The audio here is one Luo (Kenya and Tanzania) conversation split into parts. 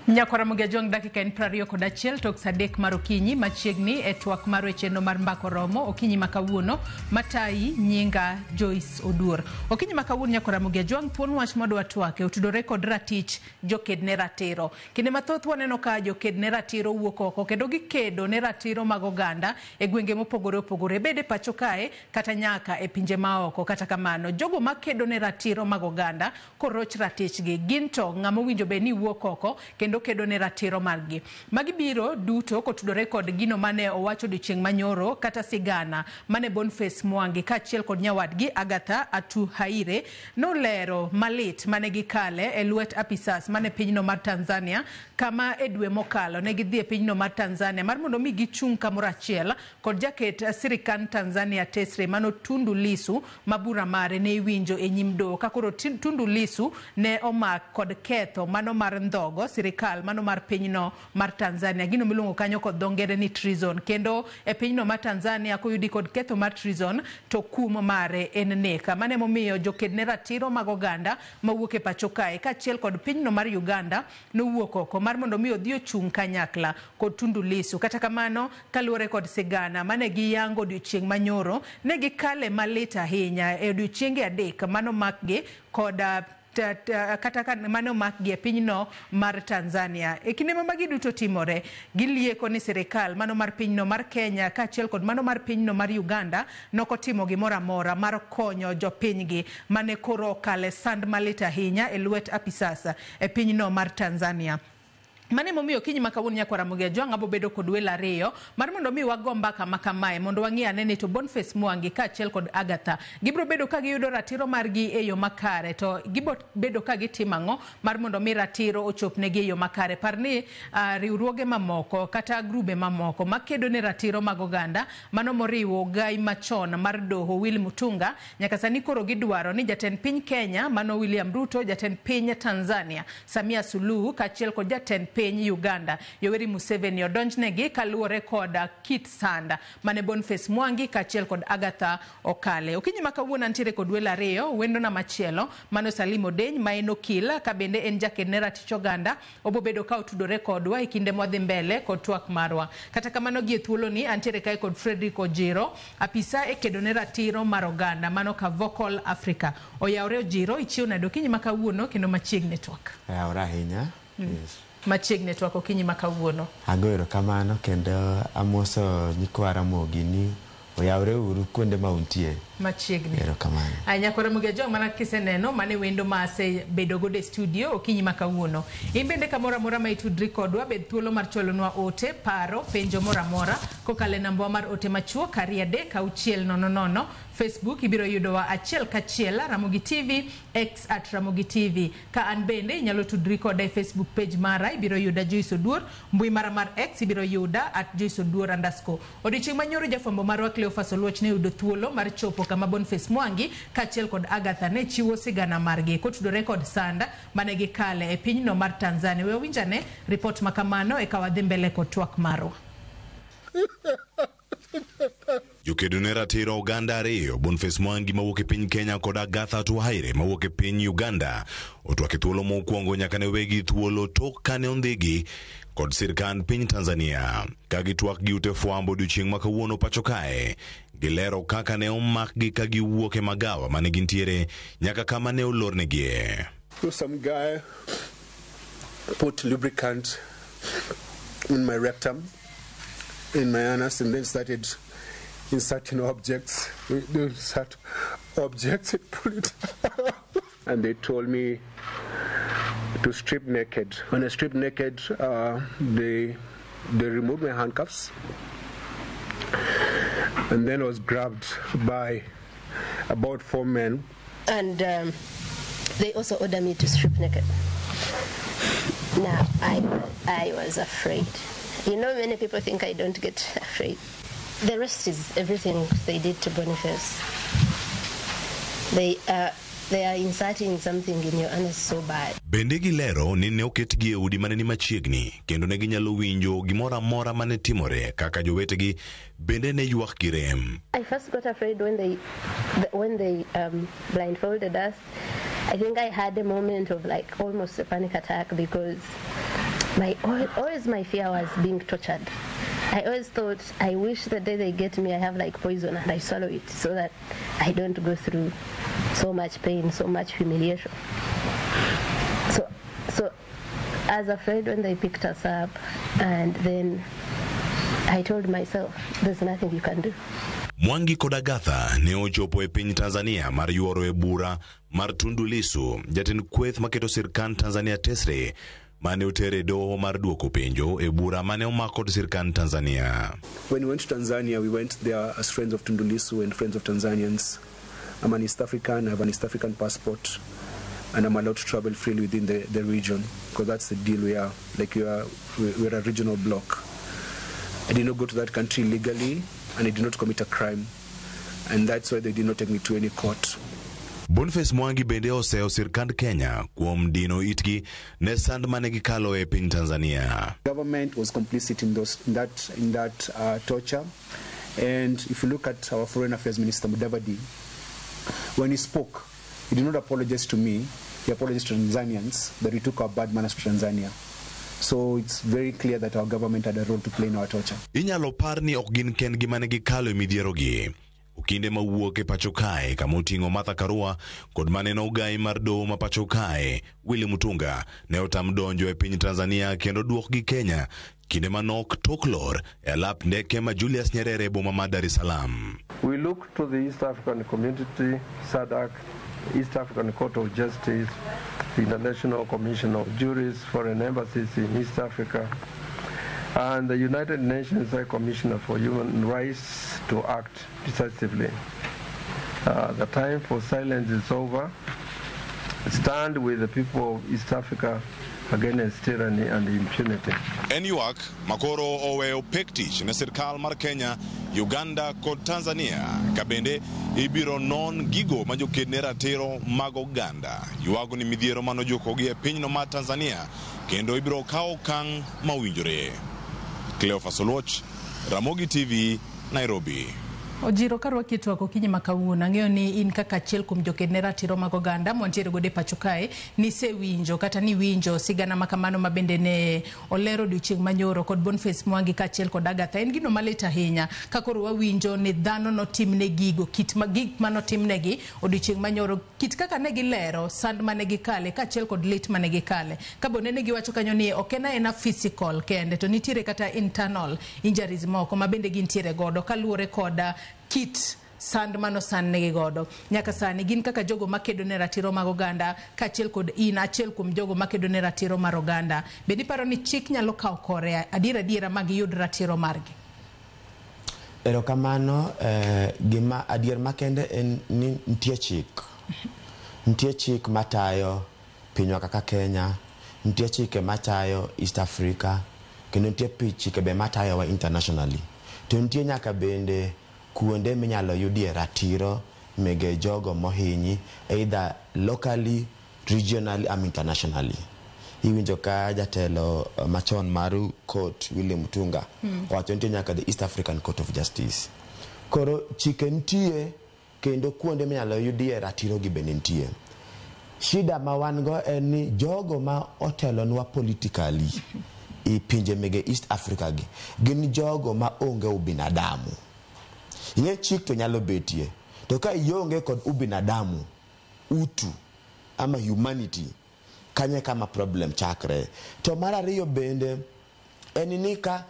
Nyakwara Ramogi Ajwang' dakika en 21 tok saa 3 mar okinyi machiegni e twak mar wecheno mar mbako romo okinyi ma kawuono matayi nyinga Joyce Oduor. Okinyi ma kawuono Nyakwara Ramogi Ajwang' thuon wach mwadwa twake otudore kod ratich joked ne ratiro. Kinde mathoth waneno ka joked ne ratiro wuok oko kendo gikedo ne ratiro mag oganda e gwenge mopogore opogore bed e pacho kae kata nyaka e pinje maoko. Kata kamano jogo makedo ne ratiro mag oganda koroch ratichgi gin to ng'ama owinjo bed ni wuok oko kendo kedo ne ratiro margi. Magi biro duto kotudore kod gino mane owacho odiochieng' manyoro kata sigana mane Boniface Mwangi kaachiel kod nyawadgi Agatha Atuhaire nolero malit mane gikale e lwet apisas mane pinyno mar Tanzania kama e dwe mokalo ne gidhi e pinyno mar Tanzania mar mondo mi gichung' kamoro achiel kod jaket sirikand Tanzania tesre mano Tundu Lissu ma bura mare ne iwinjo e nyim doho ka koro Tundu Lissu ne omak kod ketho mano mar ndhogo sirikal mano mar pinyno mar Tanzania gino miluongo kanyo kod dho ngere ni treason kendo e pinyno mar Tanzania koyudi kod ketho mar treason to kum mare en nek. Mano emomiyo joked ne ratiro mag oganda mawuok e pacho kae kaachiel kod pinyno mar Uganda nowuok oko mar mondo mi odhi ochung' kanyakla kod Tundu Lissu. Kata kamano kaluwore kod sigana mane giyango odiochieng' manyoro ne gikale malit ahinya e odiochienge adek mano makgi kod kata ka mane omakgi e pinyno mar Tanzania. E kinde ma magi duto timore, gilieko ni sirikal mano mar pinyno mar Kenya kaachiel kod mano mar pinyno mar Uganda nokotimo gimoro amora mar konyo jopinygi mane koro okale sand malit ahinya e lwet apisas e pinyno mar Tanzania. Mano emomiyo okinyi ma kawuono Nyakwar Ramogi Ajwang' abo bedo kod welo ariyo mar mondo mi wago mbaka ma kamae mondo wang'i ane ni to Boniface Mwangi kaachiel kod Agatha gibiro bedo ka giyudo ratiro margi e yo makare to gibo bedo ka gitimo ang'o mar mondo mi ratiro ochopnegi e yo makare. Par ni riwruoge mamoko kata grube mamoko makedo ne ratiro mag oganda mano moriwo gai machon mar doho Will Mutunga nyaka sani koro gidwaro ni jatend piny Kenya mano William Ruto, jatend piny Tanzania Samia Suluhu kaachiel kod jatend piny Uganda Yoweri Museveni odonjnegi kaluwore kod kit sand mane Boniface Mwangi kaachiel kod Agatha okale. Okinyi ma kawuono antiere kod welo ariyo, wendona machielo mano Salim Odeny ma en okil ka bende en jaked ne ratich oganda obobedo ka otudore kodwa e kinde mwadhi mbele kod twak marwa. Kata kamano gi e thuoloni antiere kae kod Frederick Ojiro, apisa e kedo ne ratiro mar oganda mano ka Vocal Africa. Oyawre Ojiro, ichiew nade okinyi ma kawuono kendo machiegni twak. Oyawre ahinya. Yes. Machiegni twak okinyi ma kawuono. Ago erokamano kendo amoso nyikwa Ramogi ni oyawre uru kuonde ma untie. Machiegni. Erokamano. Aya Nyakwar Ramogi Ajwang' mana kiseneno mane wendo ma asebedo godo e studio okinyi ma kawuono. In bende kamoro amora ma itudri kodwa bed thuolo mar chwalonwa ote, paro, penjo moro amora kokalo e namba wa mar ote machuok 2 3 6 0 0. Facebook ibiro yudowa achiel kachiel Ramogi TV, X at Ramogi TV. Ka an bende inyalo tudri koda e Facebook page mara ibiro yuda Joyce Oduor, mbui mara mar X ibiro yuda at Joyce Oduor underscore. Odiochieng' manyoro jafwambo marwa Cleophas Oluoch ne oyudo thuolo mar chopo kama Boniface Mwangi kaachiel kod Agatha ne chiwo sigana margi kotudore kod sand mane gikale e pinyno mar Tanzania. We wawinj ane ripot ma kamano eka wadhi mbele kod twak marwa. Jokedo ne ratiro oganda ariyo Boniface Mwangi mawuok e piny Kenya kod Agatha Atuhaire mawuok e piny Uganda otwak e thuolo mokwongo nyaka ne wegi thuolo tok kane ondhigi kod sirkand piny Tanzania. Ka gitwak gi ute fwambo odiochieng' ma kawuono pacho kae, gilero kaka ne omakgi ka giwuok e magawa mane gintiere nyaka kama ne olornegie. So some guy put lubricant in my rectum, in my anus, and then started inserting objects. They insert objects and pull it out. And they told me to strip naked. When I stripped naked, they removed my handcuffs, and then I was grabbed by about 4 men. And they also ordered me to strip naked. Now, I was afraid. You know, many people think I don't get afraid. The rest is everything they did to Boniface. They are inserting something in your anus so bad. Bende gilero ni ne oketgi e udi mane ni machiegni kendo ne ginyalo winjo gimoro amora mane timore kaka jowetegi bende ne ywak gi rem. I first got afraid when they blindfolded us. I think I had a moment of like almost a panic attack because My always my fear was being tortured. I always thought, I wish the day they get me, I have like poison and I swallow it so that I don't go through so much pain, so much humiliation. So I was afraid when they picked us up, and then I told myself, there's nothing you can do. Mwangi kod Agatha ne ochopo e piny Tanzania mar yuoro e bura mar Tundu Lissu, jatend kweth maketo sirkand Tanzania tesre, mane otere e doho mar duoko penjo e bura mane omak kod sirkand Tanzania. When we went to Tanzania, we went there as friends of Tundu Lissu and friends of Tanzanians. I'm an East African, I have an East African passport, and I'm allowed to travel freely within the region, because that's the deal we are. Like we're a regional bloc. I did not go to that country legally, and I did not commit a crime, and that's why they did not take me to any court. Boniface Mwangi bende oseyo sirkand Kenya kuom dino itgi ne sand mane gikalo e piny Tanzania. Government was complicit in those in that torture, and if you look at our Foreign Affairs Minister Mudavadi, when he spoke, he did not apologize to me. He apologized to Tanzanians that we took our bad manners to Tanzania. So it's very clear that our government had a role to play in our torture. Inyalo par ni ok gin kendgi mane gikalo e midhierogi. Okinde mawuok e pacho kae kama oting'o Martha Karua kod mane en ogai mar doho ma pacho kae Willy Mutunga ne otam donjo e piny Tanzania kendo duokgi Kenya kinde manok tok lor e alap ndeke ma Julius Nyerere e boma ma Dar es Salaam. We look to the East African Community, SADC, East African Court of Justice, the International Commission of Jurists, foreign embassies in East Africa, and the United Nations High Commissioner for Human Rights to act decisively. The time for silence is over. Stand with the people of East Africa against tyranny and impunity. En ywak makoro oweyo pek tich ne sirkal mar Kenya, Uganda kod Tanzania ka bende ibiro non gigo ma joked ne ratiro mag oganda ywago ni midhiero manojukogi e pinyno mar Tanzania kendo ibiro kaw okang' mowinjore. Cleophas Oluoch, Ramogi TV, Nairobi. Ojiro karwaki e twak okinyi ma kawuono, ang'eyo ni in kaka achiel kuom joked ne ratiro mag oganda mwantiere godo e pacho kae, nisewinjo kata niwinjo sigana ma kamano ma bende ne olero odiochieng' manyoro kod Boniface Mwangi kaachiel kod Agatha. En gino malit ahinya ka koro wawinjo ni dhano notimne gigo, kit ma gik manotimnegi odiochieng' manyoro, kit kaka ne gilero sand mane gikale kaachiel kod lit mane gikale. Ka bende ne giwacho kanyo ni ok en aena physical kende, to nitiere kata internal injuries moko ma bende gintiere godo kaluwore kod kit sand manosandnegi godo. Nyaka sani gin kaka jogo makedo ne ratiro mag oganda kaachiel kod in achiel kuom jogo makedo ne ratiro mar oganda. Bende iparo ni chik nyalo kawo kore adier adiera ma giyud ratiro margi? Erokamano. Gima adier makende en ni nitie chik. Nitie chik matayo pinywa kaka Kenya, nitie chike matayo East Africa, kendo nitie chike be matayowa internationally. To nitie nyaka bende kuonde minyalo yudie ratiro mege jogo mohinyi either locally, regionally ama internationally. Iwinjo ka jatelo machon mar court Willy Mutunga owacho nitie nyaka the East African Court of Justice. Koro chike nitie kendo kuonde minyalo yudie ratiro gi bende nitie. Shida ma wan go en ni jogo ma otelonwa politically i pinje mege East Africa gi gin jogo ma onge ubinadamu. Ing'e chik to nyalo betie, to ka ionge kod ubinadamu, utu ama humanity, kanye kama problem chakre. To mar ariyo bende en ni ka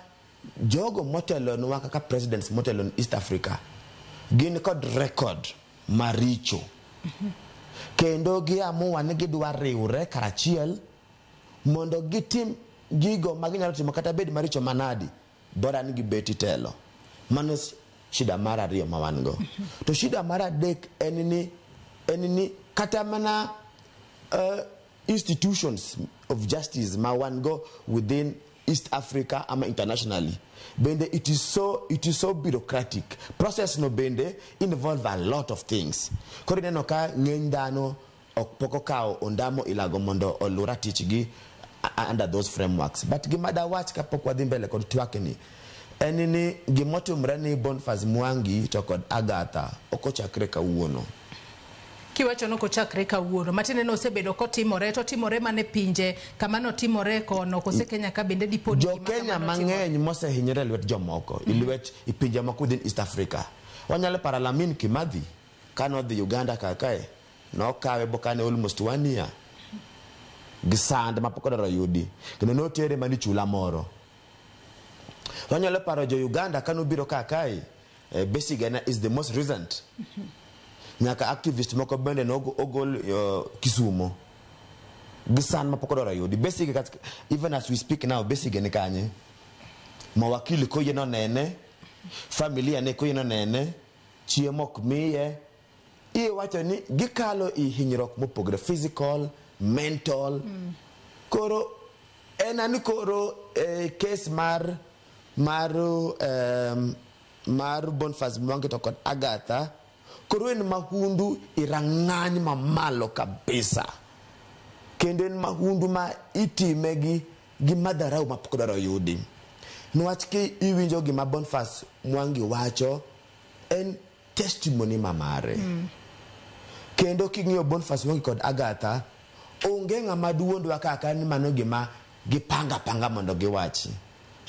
jogo motelonwa kaka presidents motelo East Africa gin kod record maricho kendo giamua ni gidwa riwre karachiel mondo gitim gigo ma ginyalo timo kata bed maricho manadi, bora ni gibet telo. Mano shida mar ariyo ma wan go. To shida mar adek en ni kata mana institutions of justice ma wan go within East Africa ama internationally bende it is so bureaucratic. Process no bende involve a lot of things. Koro ineno ka ng'eny dhano ok pok okawo ondamo ilago mondo olu ratichgi under those frameworks. But gima dawach kapok wadhi mbele kod twak ni en ni gimotimre ni Boniface Mwangi to kod Agatha ok ochakre kawuono. Kiwacho ni ok ochakre kawuono, matiende ni osebedo kotimore, to otimore mana e pinje kama notimore kono, kose Kenya ka bende dipo ni Jo gima Kenya kamano timore? mang'eny mosehinyore e lwet jomoko, e lwet e pinje moko within East Africa. Wanyalo paro Lamin Kimathi kanodhi Uganda kar kae, nokawe bokane almost one year gi sand mapok odwaro yudi kendo notere mana e chula moro. Wanyalo paro jo Uganda kanobiro kar kae, Besigye is the most recent. Nyaka activist moko bende nogol Kisumo gi sand mapok odwaro yudi. Besigye even as we speak now, Besigye ni kanye? Mawakili koyie nonene, familia ne koyie nonene, chiemo ok miye. Iwacho ni gikalo i hinyruok mopogore, physical, mental. Koro en ani koro case mar Boniface Mwangi to kod Agatha, koro en mahundu i rang'any mamalo kabisa. Kendo en mahundu ma itime gi madharau mapok odwaro yudi. Niwach ki iwinjo gima Boniface Mwangi wacho, en testimony mamare. Kendo king'iyo Boniface Mwangi kod Agatha, onge ng'ama duondwa kaka ni mano gima gipanga panga mondo giwachi.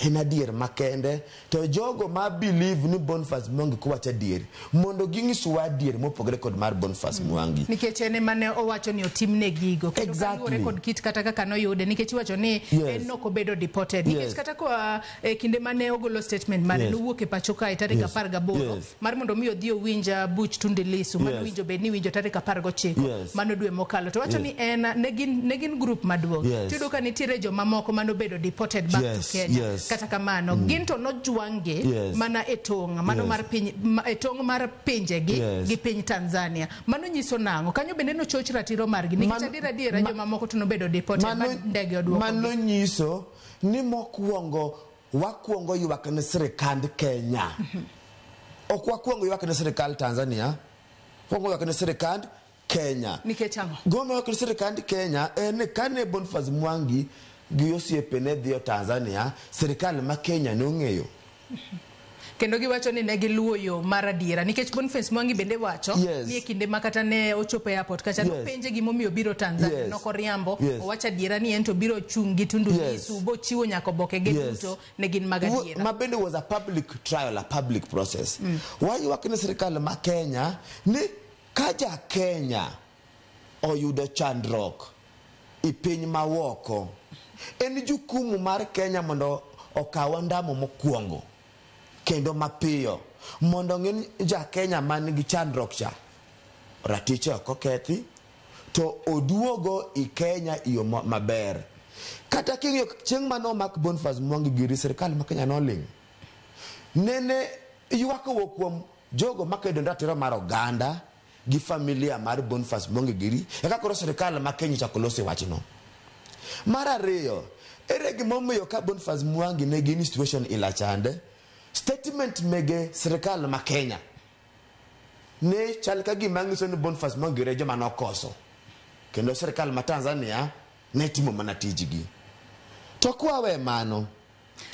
En adier makende, to jogo ma believe ni Boniface Mwangi kowacho adier, mondo ginyiswa adier mopogore kod mar Boniface Mwangi. Nikech en ema ne owacho ni otimne gigo. Kendo kaluwore kod kit kata kaka noyude, nikech iwacho ni en nok obedo deported. Nikech kata koa e kinde mane ogolo statement mare, nowuok e pacho kae tarik 18 mar mondo mi odhi owinj buch Tundu Lissu, mano winjo bed ni winjo tarik 19 mano dwe mokalo. To wacho ni en ne gin group maduong'. Tiyudo ka nitiere jomamoko manobedo deported back to Kenya. Kata kamano, gin to nojwang' gi mana e tong' mano mar piny, e tong' mar pinjegi gi piny Tanzania. Mano nyiso nang'o? Kanyo bende nochoch ratiro margi nikech adier adiera jomamoko to nobedo deported ma ndege oduokogi. Mano nyiso ni mokwongo wakwongo ywak ne sirikand Kenya. Ok wakwongo ywak ne sirikal Tanzania, wakwongo ywak ne sirikand Kenya. Nikech ang'o? Goma ywak ne sirikand Kenya en ni kane Boniface Mwangi gi osiepene dhiyo Tanzania, sirikal ma Kenya nong'eyo. Kendo giwacho ni ne giluwo yo mar adiera nikech Boniface Mwangi bende wacho ni e kinde ma kata ne ochopo e airport kacha nopenje gimomiyo obiro Tanzania, nokoriambo, owacho adiera ni en to obiro chung' gi Tundu Lissu bochiwo nyaka oboke ge duto ne gin mag adiera. Ma bende was a public trial, a public process. Waywak ne sirikal ma Kenya ni ka ja Kenya oyudo chandruok i piny mawoko, en jukumu mar Kenya mondo okaw ondamo mokwongo kendo mapiyo mondo ng'e ni ja Kenya man gi chandruok cha ratiche ok okethi to oduogo i Kenya i yo maber. Kata king'iyo chieng' mane omak Boniface Mwangi giri, sirikal ma Kenya noling'. Nene ywak owuok kuom jogo makedo ne ratiro mar oganda gi familia mar Boniface Mwangi giri, eka koro sirikal ma Kenya ochako loso e wachno. Mar ariyo, ere gimomiyo ka Boniface Mwangi ne gin situation ila chande, statement mege sirikal ma Kenya ne chal ka gima nyiso ni Boniface Mwangi e joma nokoso, kendo sirikal ma Tanzania ne timo mana tijgi. To kwawe mano,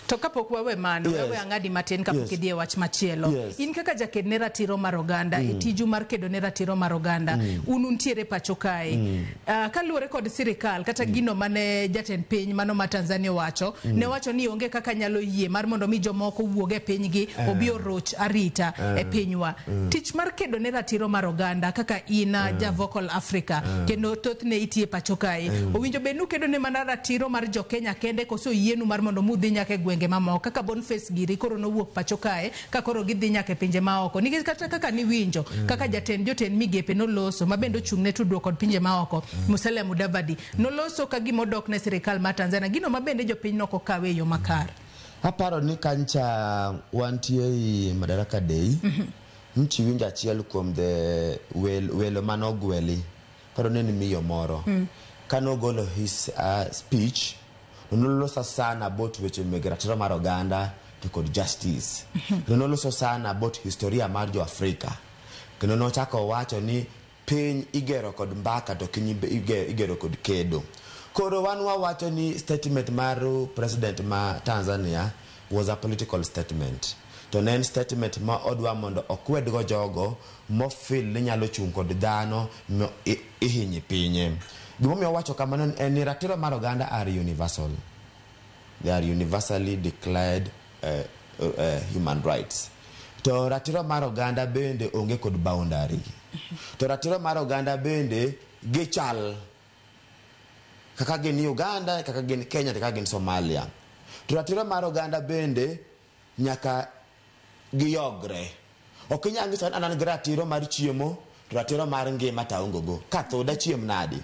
To kapok wawe mano, wawe ang'adi matin kapok idhi e wach machielo. In kaka jaked ne ratiro mar oganda, e tiju mar kedo ne ratiro mar oganda, un untiere pacho kae. Kaluwore kod sirikal, kata gino mane jatend piny mano ma Tanzania owacho, ne owacho ni onge kaka nyalo yie mar mondo mi jomoko owuog e pinygi, obi oroch arita e pinywa. Tich mar kedo ne ratiro mar oganda kaka in ja Vocal Africa, kendo thothne itiye pacho kae. Owinjo bed ni ukedo ne mana ratiro mar jo Kenya kende koso oyienu mar mondo mudhi nyaka e gwenge mamoko kaka Boniface giri koro nowuok pacho kae ka koro gidhi nyaka e pinje maoko nikech kata kaka niwinjo kaka jatend jotend migepe noloso ma bende ochung' ne tudruok kod pinje maoko Musalia Mudavadi noloso ka gima odok ne sirikal mar Tanzania gino ma bende jopiny nok okawe e yo makare. Aparo ni kancha wantie i Madaraka Day, nchi winjo achiel kuom the welo manogweli, aparo ni en miyo moro. Kanogolo his speech, noloso sana about weche meg ratiro mar oganda to kod justice. Kendo noloso sana about historia mar jo Afrika. Kendo nochako owacho ni piny igero kod mbaka to piny igero kod kedo. Koro wan wawacho ni statement mar president ma Tanzania was a political statement. To ne en statement ma odwa mondo okwedgo jogo mofil ni nyalo chung' kod dhano ma ihinyi pinye. Gimomiyo owacho kamano en ni ratiro mar oganda are universal. They are universally declared human rights. To ratiro mar oganda bende onge kod boundary. To ratiro mar oganda bende gichal kaka gin Uganda, kaka gin Kenya, kaka gin Somalia. To ratiro mar oganda bende nyaka giyogre. Ok inyal nyiso ni an gi ratiro mar chiemo, to ratiro mar ngima to aonge go. Ka tho dachiem nadi?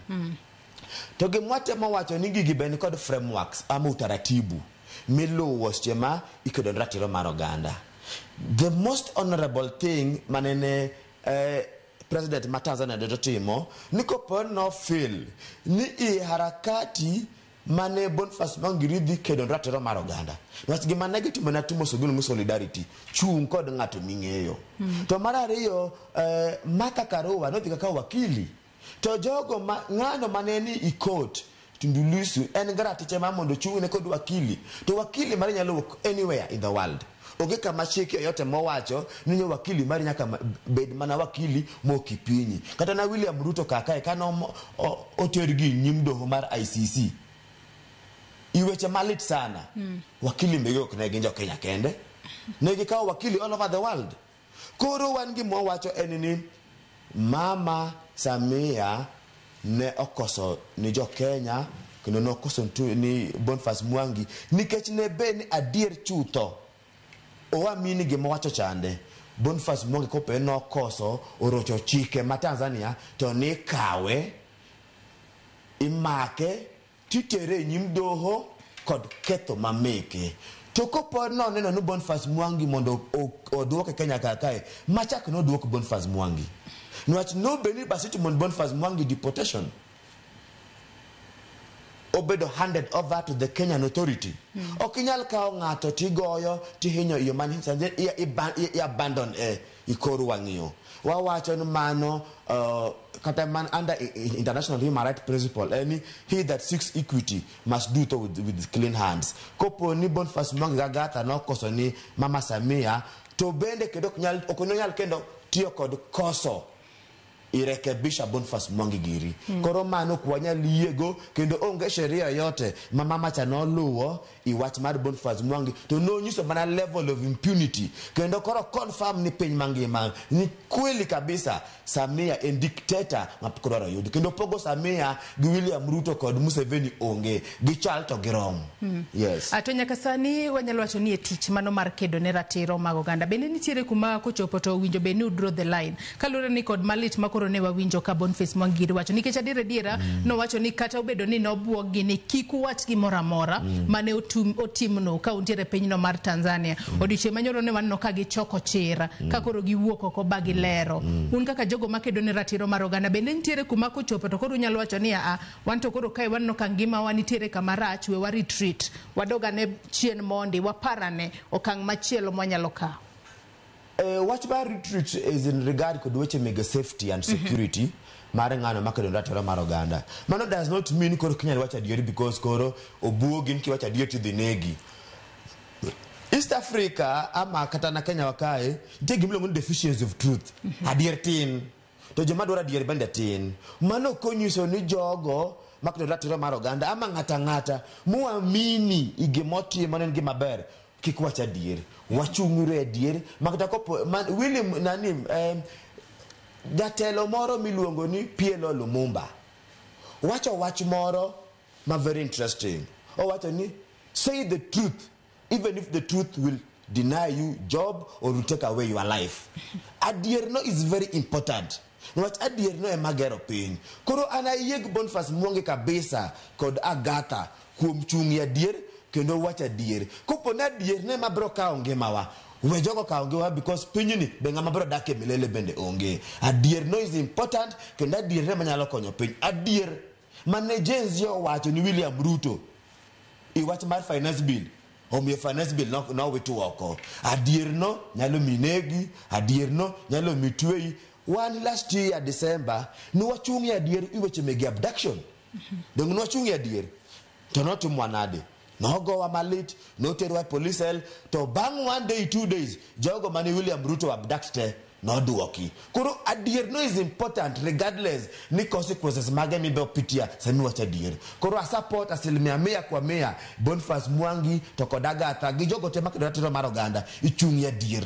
To gima watemo wacho ni gigi be nikod frameworks ama utaratibu miluwo seche ma ikedo ne ratiro mar oganda. The most honorable thing manene president ma Tanzania timo ni kopo no feel ni i harakati mane Boniface Mwangi dhi kedo ne ratiro mar oganda. Niwach gima ne gitimo ne timo gimiluongo ni solidarity, chung' kod ng'ato ming'eyo. To mar ariyo, Martha Karua nodhi kaka wakili. To jogo ma ng'ano mane ni i court Tundu Lissu en gi ratiche mar mondo ochung'ne kod wakili. To wakili mare nyalo wuok anywhere in the world. Onge kama chik yoyote mowacho ni nyo wakili mari nyaka bed mana wakili mokipinyi. Kata na William Ruto kakae kane otergi nyim doho mar ICC. I weche malit sana. Wakili mege ok ne gin jo Kenya kende. Ne gikawo wakili all over the world. Koro wan gima wawacho en ni Mama Samia ne okoso ni jo Kenya kendo nokoso ni Boniface Mwangi nikech ne be ni adier chutho oamini gima wacho chande Boniface Mwangi kope nokoso orocho chike ma Tanzania to ni kawe imake titere e nyim doho kod ketho mameke. To kopo noneno ni Boniface Mwangi mondo oduoke Kenya kar kae, machak noduok Boniface Mwangi. Niwach nobed ni bas itimo Boniface Mwangi deportation. Obedo handed over to the Kenyan authority. Ok inyal kawo ng'ato tigoyo tihinyo iyo man i abandon e ikor wang'iyo. Wawacho ni mano kata man under international human rights principle en ni he that seeks equity must do so with clean hands. Kopo ni Boniface Mwangi gi Agatha nokoso ni Mama Samia to bende kendo ok onyal kendo tiyo kod koso irekebisha Boniface Mwangi giri. Koro mano ok wanyal yiego kendo onge sheria yoyote ma mama cha noluwo i wach mar Boniface Mwangi to nonyiso mana level of impunity kendo koro confirm ni piny mangima ni kweli kabisa Samia en dictator ma pok odwaro yud kendo pogo Samia gi William Ruto kod Museveni onge gichal to girom. Yes. To nyaka sani wanyalo wacho ni e tich mano mar kedo ne ratiro mag oganda bende nitiere kuma kochopo to owinjo bed ni udraw the line kaluwore ni kod malit ma koro ne wawinjo ka Boniface Mwangi wacho nikech adier adiera nowacho ni kata obedo ni nobuog-gi ni kik uwach gimoro amora mane otimno ka untiere e pinyno mar Tanzania. Odiochieng' manyoro ne waneno ka gichoko chir ka koro giwuok oko ba gilero. Un kaka jogo makedo ne ratiro mar oganda bende nitiere kuma kochopo to koro unyalo wacho ni aa wan to koro kae waneno ka ngimawa nitiere kama rach, we wa retreat, wadog ane chien mondi waparane okang' machielo mwanyalo kawo. Wach mar retreat is in regard kod weche mege safety and security mar ng'ano makedo ne ratiro mar oganda. Mano does not mean koro kinyal wacho adieri because koro obuogi ni kiwacho adieri tidhi negi. East Africa ama kata na Kenya wa kae nitie gimiluongo ni deficiency of truth. Adier tin. To joma dwaro adier bende tin. Mano ok onyiso ni jogo makedo ratiro mar oganda ama ng'ata ang'ata muamini i gimotimo ne en gima ber kik wach adier. Wachung'uru e adier makata kopo man, William nani jatelo moro miluongo ni PLO Lumumba wacho wach moro ma very interesting. Owacho ni say the truth even if the truth will deny you job or will take away your life. Adier no is very important. Niwach adier no ema gero piny. Koro an ayie gi Boniface Mwangi kabisa kod Agatha kuom chung' e adier kendo wacho adier. Kopo ni adier no ema biro kawo ngimawa, we jogo kawo ngimawa because pinyni be ng'ama biro dak e milele bende onge. Adier no is important kendo adier no ema nyalo konyo piny. Adier mane Gen Z owacho ni William Ruto i wach mar finance bill omiyo finance bill nowito oko. Adier no nyalo mi negi, adier no nyalo mi tweyi. Wan last year December ne wachung' e adier i weche mege abduction. Donge ne wachung' e adier? To notimwa nade? Nogowa malit, noterwa e police cell, to bang' one day, 2 days, jogo mane William Ruto abduct te noduoki. Koro adier no is important regardless ni consequences mage mibo pitia sami wacho adier. Koro a support 100% Boniface Mwangi to kod Agatha gi jogo te makedo ratiro mar oganda ichung' adier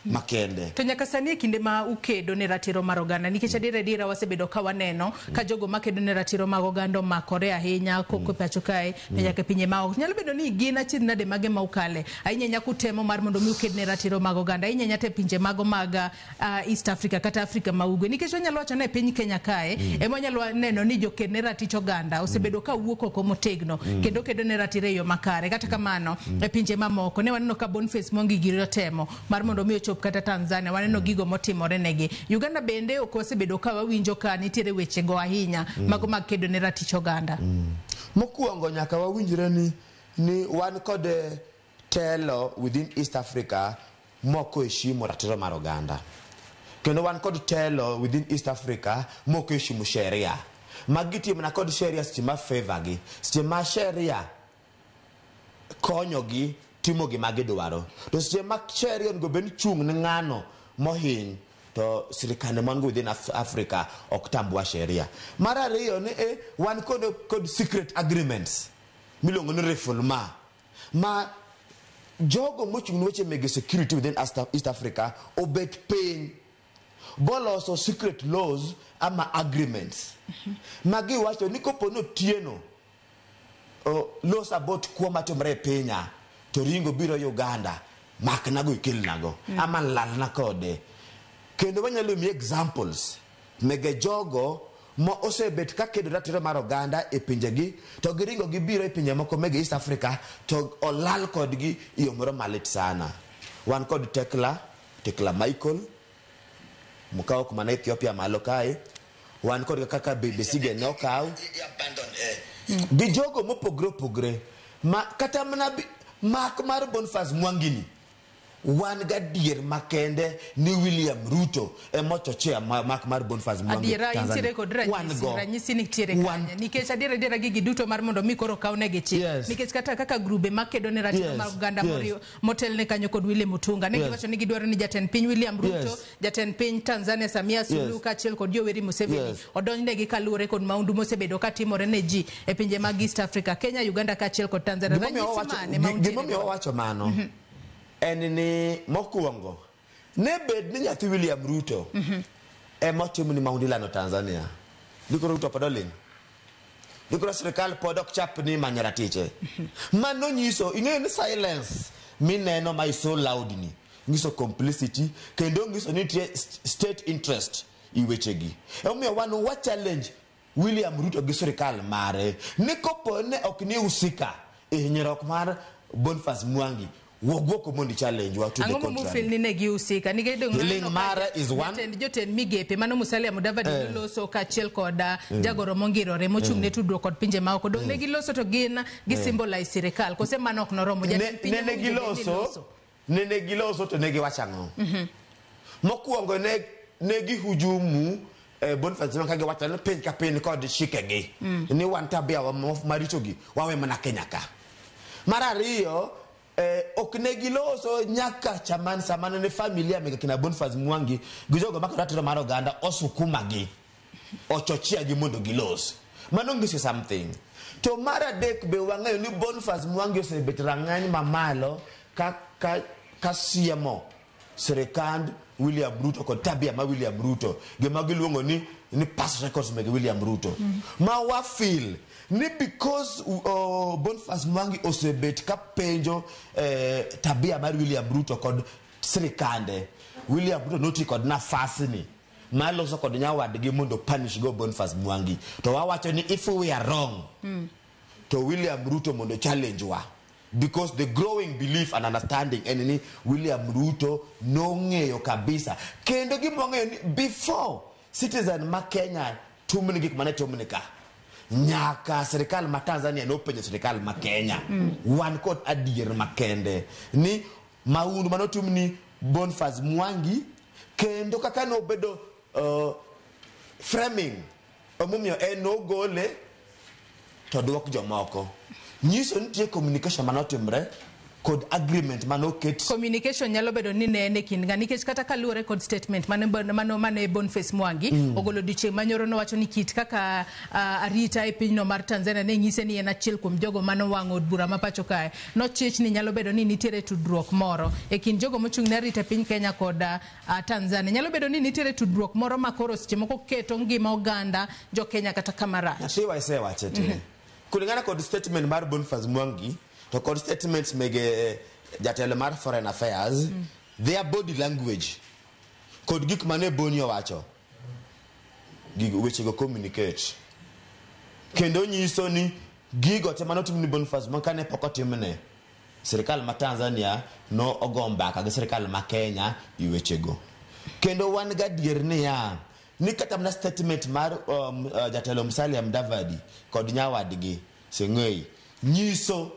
makende. To nyaka sani, e kinde ma ukedo ne ratiro mar oganda, nikech adier adiera wasebedo ka waneno ka jogo makedo ne ratiro mag oganda omakore ahinya koko e pacho kae to nyaka e pinje maoko, nyalo bedo ni gin achiedh nade mage ma ukale ahinya ahinya kutemo mar mondo mi uked ne ratiro mag oganda, ahinya ahinya to e pinje mago mag East Africa kata Africa ma ugwe? Nikech wanyalo wacho ni e piny Kenya kae ema wanyalo neno ni joked ne ratich oganda osebedo ka wuok oko motegno kendo kedo ne ratiro e yo makare. Kata kamano, e pinje mamoko ne waneno ka Boniface Mwangi giri otemo mar mondo mi ochop kata Tanzania, waneno gigo motimore negi. Uganda bende ok wasebedo ka wawinjo ka nitiere wechego ahinya mago mag kedo ne ratich oganda. Mokwongo nyaka wawinjre ni wan kod telo within East Africa mok oheshimu ratiro mar oganda, kendo wan kod telo within East Africa mok oheshimu sheria. Magi gitiyo mana kod sheria seche ma favor gi, seche ma sheria konyogi timo gima gidwaro, to seche ma sheria onego bed ni chung' ne ng'ano mohiny, to sirikande man go within Africa ok tambua sheria. Mar ariyo ni wan kod secret agreements miluongo ni refoulement, ma jogo mochung' ne weche mege security within East Africa obet piny boloso secret laws ama agreements ma giwacho ni kopo ni Otieno los about kuo matimore e pinya to ringo biro Uganda, maknago, ikelnago ama lalna kode. Kendo wanyalo miyi examples mege jogo ma osebet ka kedo ratiro mar oganda e pinjegi to giringo gibiro e pinje moko mege East Africa to olal kodgi e yo moro malit sana. Wan kod Tekla Michael mokaw mana Ethiopia malo kae, wan kod kaka Besigye ne okaw gi jogo mopogre opogre, ma kata mana mak mar Boniface Mwangini, wan gadier makende ni William Ruto ema ochochea mak mar Boniface Mwangi Adiera Tanzania. intiere kod Wan ranyisi? go. Ranyisi nitiere kanye? Nikech adiera adiera gigi duto mar mondo mi koro kawnegi chik, nikech kata kaka grube makedo ne ratiro mag oganda motelne kanyo kod William Mutunga ne giwacho ni gidwaro ni jatend piny William Ruto, jatend piny Tanzania Samia Suluhu kaachiel kod Yoweri Museveni odonjnegi kaluwore kod maundu mosebedo katimore ne ji e pinje mag East Africa, Kenya, Uganda kaachiel kod Tanzania. Gimomiyo Ranyisi mane ma untiere gimomiyo godo? Wawacho mano en ni mokwongo ne bed ni nyathi William Ruto ema otim ni maundu ilando Tanzania, dikoro Ruto pod oling', dikoro sirikal pod ok chap ni manyo ratiche. Mano nyiso, ing'eyo ni silence mineno ma is so loud ni nyiso complicity kendo nyiso ni nitie state interest i wechegi. Emomiyo wan wa challenge William Ruto gi sirikal mare ni kopo ne ok ni husika e hinyruok mar Boniface Mwangi, wuog oko mondo challenge wa to the Ang'o contrary. momufil ni ne gihusika? Nikech dong' Ling' waneno ka mare is one. jotend migepe mano Musalia Mudavadi noloso kaachiel kod jagoro mongirore mochung' ne tudruok kod pinje maoko, dong' ne giloso to gin gi symbolize sirikal kose mano ok noromo? Jatend piny Nene ema owinjo bed ni giloso loso. Nene giloso to ne giwacho ang'o? Mokwongo ne gihujumu Boniface Mwangi ka giwacho ni piny ka piny kod chikegi, ni wan tabia wa marichogi wawe mana Kenya ka. Mar ariyo, ok ne giloso nyaka chaman sama ne familia mege kina Boniface Mwangi gi jogo makedo ratiro mar oganda osukumagi, ochochea gi mondo gilos. Mano nyiso something. To mar adek be wang'eyo ni Boniface Mwangi osebet rang'any mamalo ka siemo sirikand William Ruto kod tabia ma William Ruto, gima giluongo ni past records meg William Ruto, ma wa feel ni because Boniface Mwangi osebet ka penjo tabia mar William Ruto kod sirikande, William Ruto noti kod nafasni mar loso kod nyawadgi mondo punish go Boniface Mwangi. To wawacho ni if we are wrong, to William Ruto mondo challenge wa, because the growing belief and understanding en ni William Ruto nong'eyo kabisa. Kendo gima wang'eyo ni before citizen ma Kenya tumni gik mane tumni ka, nyaka sirikal ma Tanzania nopenjo sirikal ma Kenya. Wan kod adier makende ni maundu manotimni Boniface Mwangi kendo kaka nobedo framing, emomiyo en nogole to duok jomoko. Nyiso ni nitie communication manotimre kod agreement manoket. Communication nyalo bedo ni ne en e kind ga nikech kata kaluwore kod statement mane mano mane Boniface Mwangi ogolo odiochieng' manyoro, nowacho ni kit kaka arita e pinyno mar Tanzania ne nyise ni en achiel kuom jogo manowang'o od bura ma pacho kae, nochich ni nyalo bedo ni nitiere tudruok moro e kind jogo mochung' ne arita e piny Kenya kod Tanzania. Nyalo bedo ni nitiere tudruok moro ma koro seche moko keto ngima oganda jo Kenya kata kama rach. Nyathi isewache te. Kulingana kod statement mar Boniface Mwangi to kod statements mege jatelo mar foreign affairs, their body language kod gik mane Boni owacho, gigo wechego communicate kendo nyiso ni gigo te manotim ni Boniface Mwangi kane pok otimne, sirikal ma Tanzania no ogo mbaka gi sirikal ma Kenya i wechego. Kendo wan gadier niya ni kata mana statement mar jatelo Musalia Mudavadi kod nyawadgi Seng'ei nyiso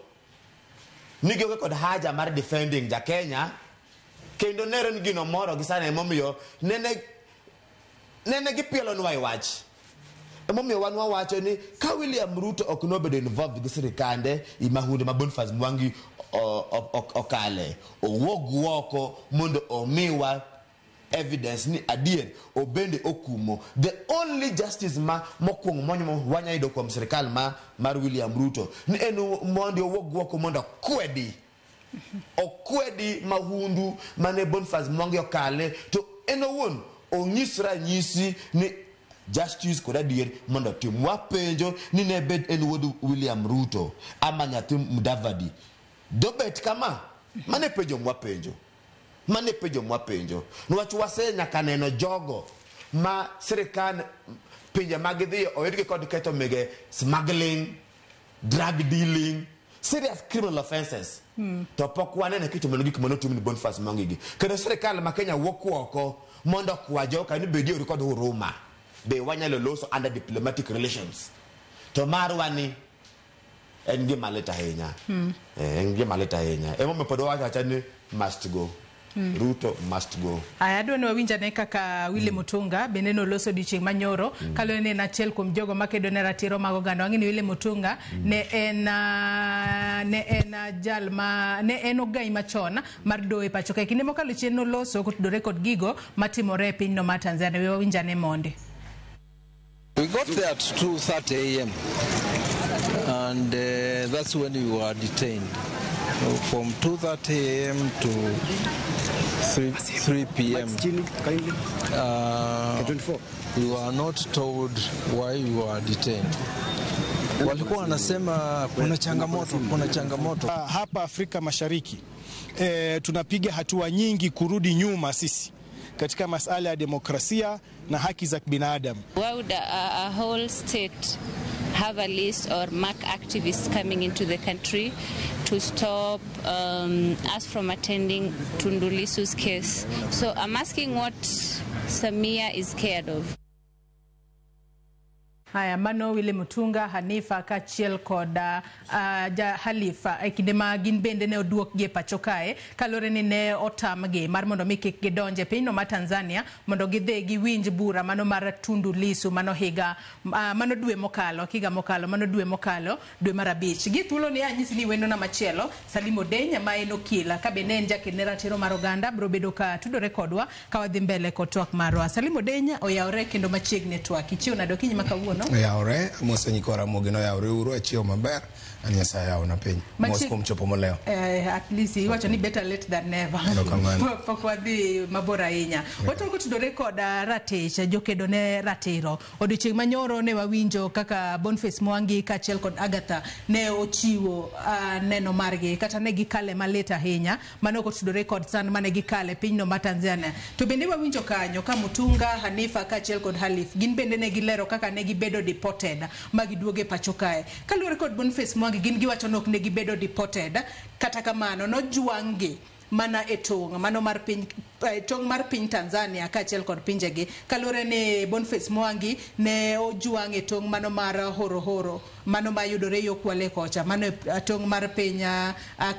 ni gionge kod haja mar defending ja Kenya, kendo nere ni gino moro gi sana. Emomiyo nene gipielonwa e wach, emomiyo wan wawacho ni ka William Ruto ok nobedo involved gi sirikande i mahundu ma Boniface Mwangi okale, owuog oko mondo omiwa evidence ni adier obende okumo. The only justice ma mokwongo monyo wanya yudo kuom sirikal ma mar William Ruto ni en mondo owuog oko mondo okwedi mahundu mane Boniface Mwangi okale, to en owuon onyis ranyisi ni justice kod adier mondo otim. Wapenjo ni ne bed en wuod William Ruto ama nyathi Mudavadi, dobet kama? Mane penjo mwapenjo, mane penjo mwapenjo, niwach wase nyaka neno jogo ma sirikal pinje ma gidhiye oyudgi kod ketho mege smuggling, drug dealing, serious criminal offenses, to pok waneno kitimo gik manotim ni Boniface Mwangi gi. Kendo sirikal ma Kenya wuok oko mondo okwa joka ni bedie kod huruma, be wanyalo loso under diplomatic relations, to marwa ni en gima lit ahinya. En gima lit ahinya, emomiyo pod wawacho awacha ni must go, Ruto must go. Aya, adwa ni wawinj ane kaka Willy Mutunga bende noloso odiochieng' manyoro, kaluwore ni en achiel kuom jogo makedo ne ratiro mag oganda. Wang'e ni Willy Mutunga ne en jal ma ne en ogai machon mar doho e pacho kae. Kinde mokalo chien noloso kotudore kod gigo matimore e pinyno mar Tanzania. We wawinj ane mondi. We got there at 2:30 a.m. and that's when we were detained. From 2:30 a.m. to 3 p.m. We were not told why we were detained. Walikuwa wanasema kuna changamoto, kuna changamoto. Hapa Afrika Mashariki tunapiga hatua nyingi kurudi nyuma sisi katika masala ya demokrasia na haki za binadamu. Why would a whole state have a list or mark activists coming into the country to stop us from attending Tundu Lissu's case? So I'm asking what Samia is scared of. Haya, mano Willy Mutunga, Hanifa kaachiel kod ja Halifa e kinde ma gin bende ne oduokgi e pacho kae kaluwore ni ne otamgi mar mondo mi kik gidonj e pinyno mar Tanzania mondo gidhi giwinj bura mano mar Tundu Lissu, mano higa mano dwe mokalo, higa mokalo, mano dwe mokalo, dwe mar abich. Gi thuolo ni anyisi ni wendona machielo Salim Odeny ma en okil ka bende en jaked ne ratiro mar oganda biro bedo ka tudore kodwa ka wadhi mbele kod twak marwa. Salim Odeny oyawre kendo machiegni e twak. Ichiew nade okinyi ma kawuono? Oyawre, amose nyikwa Ramogi noyawre uru, achiewo maber, an Nyasaye yawona piny. Mos kuom chopo molewo. At least iwacho ni better late than never. Erokamano. Pok wadhi mabor ahinya. Wachako kotudore kod ratich jokedo ne ratiro. Odiochieng' manyoro ne wawinjo kaka Boniface Mwangi kaachiel kod Agatha ne ochiwo neno margi kata ne gikale malit ahinya mano kotudore kod sand mane gikale pinyno mar Tanzania. To bende wawinjo kanyo ka Mutunga, Hanifa kaachiel kod Halif gin bende ne gilero kaka ne gibedo deported ma giduogo e pacho kae. Kaluwore kod Boniface Mwangi, gin giwacho ni ok ne gibedo deported, kata kamano nojwang' gi mana e tong' mano mar piny tong' mar piny Tanzania kaachiel kod pinjegi, kaluwore ni Boniface Mwangi ne ojwang' e tong' mano mar Horohoro mano mayudore yo Kwale kocha, mano e tong' mar piny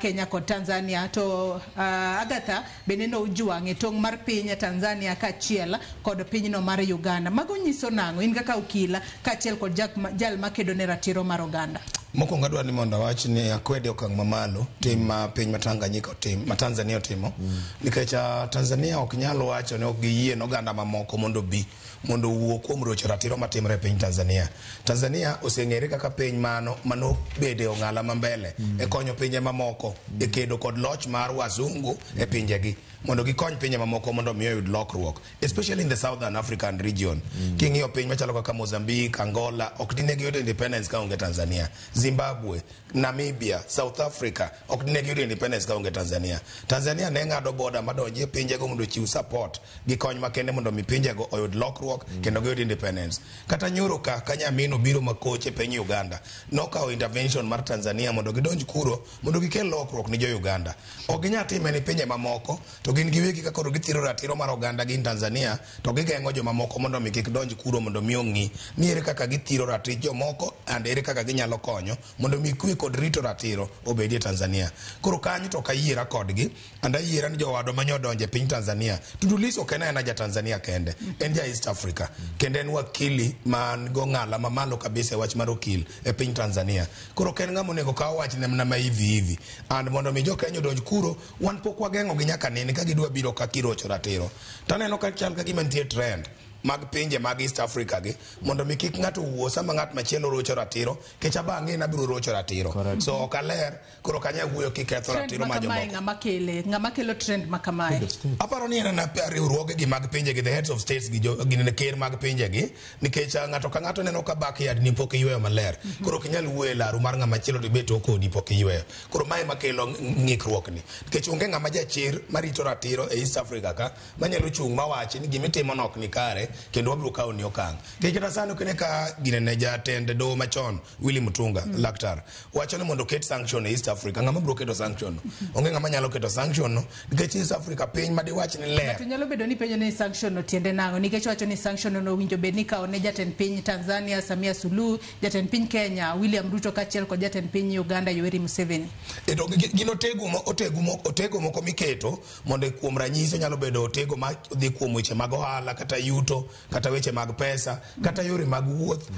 Kenya kod Tanzania, to Agatha bende ne ojwang' e tong' mar piny Tanzania kaachiel kod pinyno mar Uganda. Mago nyiso nang'o in kaka okil kaachiel kod jal makedo ne ratiro mar oganda? Mokwongo adwa ni mondo awach ni akwede okang' mamalo tim ma piny ma Tanganyika otim, ma Tanzania otimo. Nikech Tanzania ok nyal wacho ni ok giyie ne oganda mamoko mondo obi mondo owuo kuom rocho ratiro matimore e piny Tanzania. Tanzania oseng'ere kaka piny mano manobede ong'ala ma mbele e konyo pinje mamoko e kedo kod loch mar wazungu e pinjegi mondo gikony pinje mamoko mondo mi oyud lokruok, especially in the Southern African region. King'iyo piny machalo kaka Mozambique, Angola, ok dine giyudo independence ka onge Tanzania. Zimbabwe, Namibia, South Africa, ok dine giyudo independence ka onge Tanzania. Tanzania ne ng'ado boda madonji e pinjego mondo ochiw support gi kony makende mondo mi pinjego oyud lokruok kendo giyud independence. Kata nyoro ka Kanyamin obiro makoch e piny Uganda, nokawo intervention mar Tanzania mondo gidonj kuro mondo gikel lokruok ni jo Uganda. Ok ginyal time ni pinje mamoko, to gin giwegi ka koro githiro ratiro mar oganda gi in Tanzania, to gigeng'o jomamoko mondo mi kik donj kuro mondo mi ong'i ni ere kaka githiro ratich jomoko and ere kaka ginyalo konyo mondo mi kwe kod rito ratiro obedie e Tanzania. Koro kanyo to ok ayiera kodgi, and ayiera ni jowadwa manye odonjo e piny Tanzania. Tundu Lissu ok en aena ja Tanzania kende, en ja East Africa, kendo en wakili man gong'ala mamalo kabisa e wach mar okil e piny Tanzania. Koro ok en ng'ama onego kaw wachne mana ma hivi hivi. And mondo mi jo Kenya odonj kuro, wan pok wageng'o gi nyaka nene ka gidwa biro ka kirocho ratiro. Taneno ka chal ka gima nitie trend mag pinje mag East Africa gi mondo mi kik ng'ato wuo sama ng'at machielo rocho ratiro, kech abang'e ni abiro rocho ratiro. So ok aler, koro ok anyal wuoyo kiketho Trend ratiro ma ma kamae jomoko. ng'ama kele? Ng'ama kelo trend ma kamae? Aparo ni en ana riwruoge gi mag pinje gi, the heads of states gi, gin ker mag pinje gi, nikech ng'ato ka ng'ato neno ka backyard ni pok iyweyo maler. Koro ok inyal wuoyo e laru mar ng'ama chielo to ibet kodi pok iyweyo. Koro mae ema kelo ng'ikruok ni. Nikech onge ng'ama jachir marito ratiro e East Africa ka manyalo chung' mawachi ni gimitimo no ok ni kare kendo wabiro kawo ni okang'. Nikech kata sani ok ine ka ginene jatend doho machon Willy Mutunga, laktar, wacho ni mondo oket sanction e East Africa. Ng'ama biro keto sanction no? Onge ng'ama nyalo keto sanction no nikech East Africa piny madiwach ni ler. Ng'ato nyalo bedo ni penjo ni sanction no tiende nang'o, nikech wacho ni sanction no owinjo bed ni kawo ne jatend piny Tanzania Samia Suluhu, jatend piny Kenya William Ruto kaachiel kod jatend piny Uganda Yoweri Museveni. E to gin otego otego otego moko miketo mondo kuom ranyisi onyalo bedo otego ma dhi kuom weche mag ohala kata yuto kata weche mag pesa kata yore mag wuoth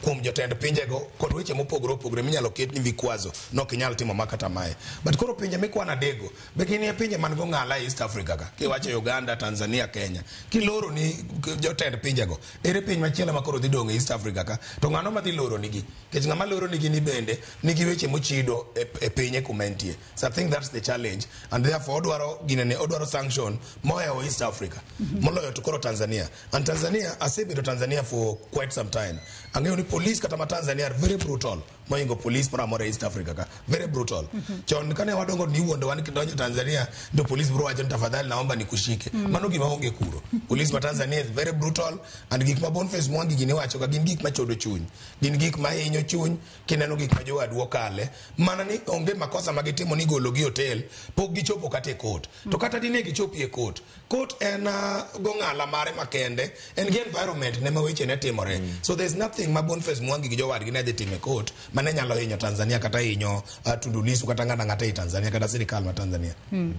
kuom jotend pinjego kod weche mopogore opogore minyalo ket ni vikwazo nok inyal timo ma kata mae. But koro pinje mikwano adego be gin e pinje man go ng'ala e East Africa ka kiwacho Uganda, Tanzania, Kenya kiloro ni jotend pinjego ere piny machielo ma koro dhi dong' e East Africa ka to ng'ano madhi loro nigi nikech ng'ama loro nigi ni bende nigi weche mochido e pinye kuma entie. So I think that's the challenge and therefore odwaro ginene odwaro sanction mohewo East Africa moloyo to koro Tanzania. And Tanzania asebedo Tanzania for quite some time. Ang'eyo ni police kata ma Tanzania are very brutal mohingo police moro amora e East Africa ka very brutal. Chon kane wadongo ni iwuondo wan kidonjo Tanzania ndo police bro wacho ni tafadhali naomba nikushike. Mano gima onge kuro. Police ma Tanzania is very brutal and gik ma Boniface Mwangi gini wacho ka gin gik machodo chuny. Gin gik ma hinyo chuny kineno gik ma jowadu okale. Mana ni onge makosa ma gitimo ni golo gi hotel pok gichopo kata e court. To kata dine gichopi e court. Court en gong'ala mare makende en gi environment ne ma weche ne timore. So there's nothing ma Boniface Mwangi gi jowadgi ne dhi timo e court mane nyalo hinyo Tanzania kata hinyo Tundu Lissu kata ng'ata ng'ata ei Tanzania kata sirikal ma Tanzania.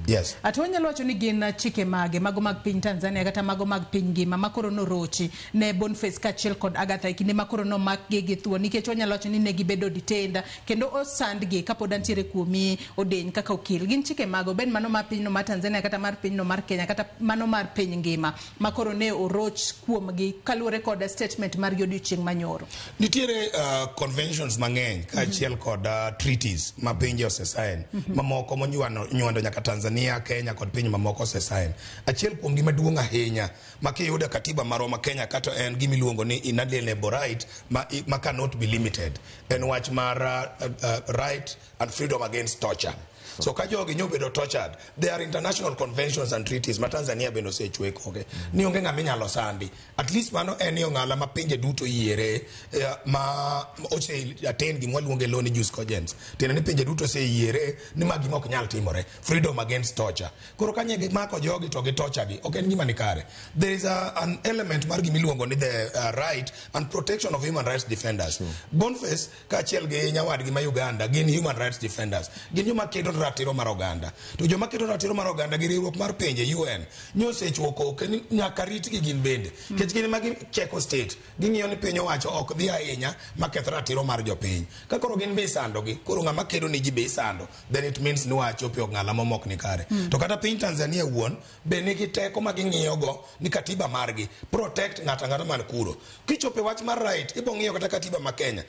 Yes. Ato wanyalo wacho ni gin chike mage mago mag piny Tanzania kata mago mag piny ngima ma koro norochi ne Boniface kaachiel kod Agatha e kinde ma koro nomakgi gi thuon, nikech wanyalo wacho ni ne gibedo detained kendo osandgi kapod antiere kuomi odeny kaka okil. Gin chike mago bed mano mar pinyno mar Tanzania kata mar pinyno mar Kenya kata mano mar piny ngima ma koro ne oroch kuomgi kaluwore kod statement margi odiochieng' manyoro. Nitiere conventions mang'eny kaachiel kod treaties ma pinje osesign mamoko monywando nyaka Tanzania, Kenya kod pinje mamoko osesign. Achiel kuom gi maduong' ahinya ma kiyudo e katiba marwa ma Kenya kata en gima iluongo ni inalienable right ma cannot be limited. En wach mar right and freedom against torture. So ka jogi nyobedo tortured, there are international conventions and treaties ma Tanzania bende osechwe koke. Ni onge ng'ama inyalo sandi. At least mano en yo ng'ala ma pinje duto yiere ma ose attain gima waluongo e law ni jus cogens. Tiende ni pinje duto oseyiere ni ma gima ok nyal timore. Freedom against torture. Koro ka nye gimako jogi to gi torture gi, ok en gima ni kare. There is an element mar gima iluongo ni the right and protection of human rights defenders. Boniface kaachiel gi nyawadgi ma Uganda gin human rights defenders. Gin joma kedo ratiro mar oganda. To joma kedo ratiro mar oganda gi riwruok mar pinje UN nyosechuo koke ni nyaka ritgi gin bende. Nikech gin ema gicheko state. Ging'iyo ni piny owacho ok dhi ahinya maketh ratiro mar jopiny. piny. Ka koro gin be isandogi, koro ng'ama kedo ni ji be isando, then it means ni wachopo e ong'ala momok ni kare. To kata piny Tanzania wuon be nigi teko ma ging'iyogo ni katiba margi protect ng'ato ang'ata man kuro. Kichopo e wach mar right, ibo ng'iyo kata katiba ma Kenya.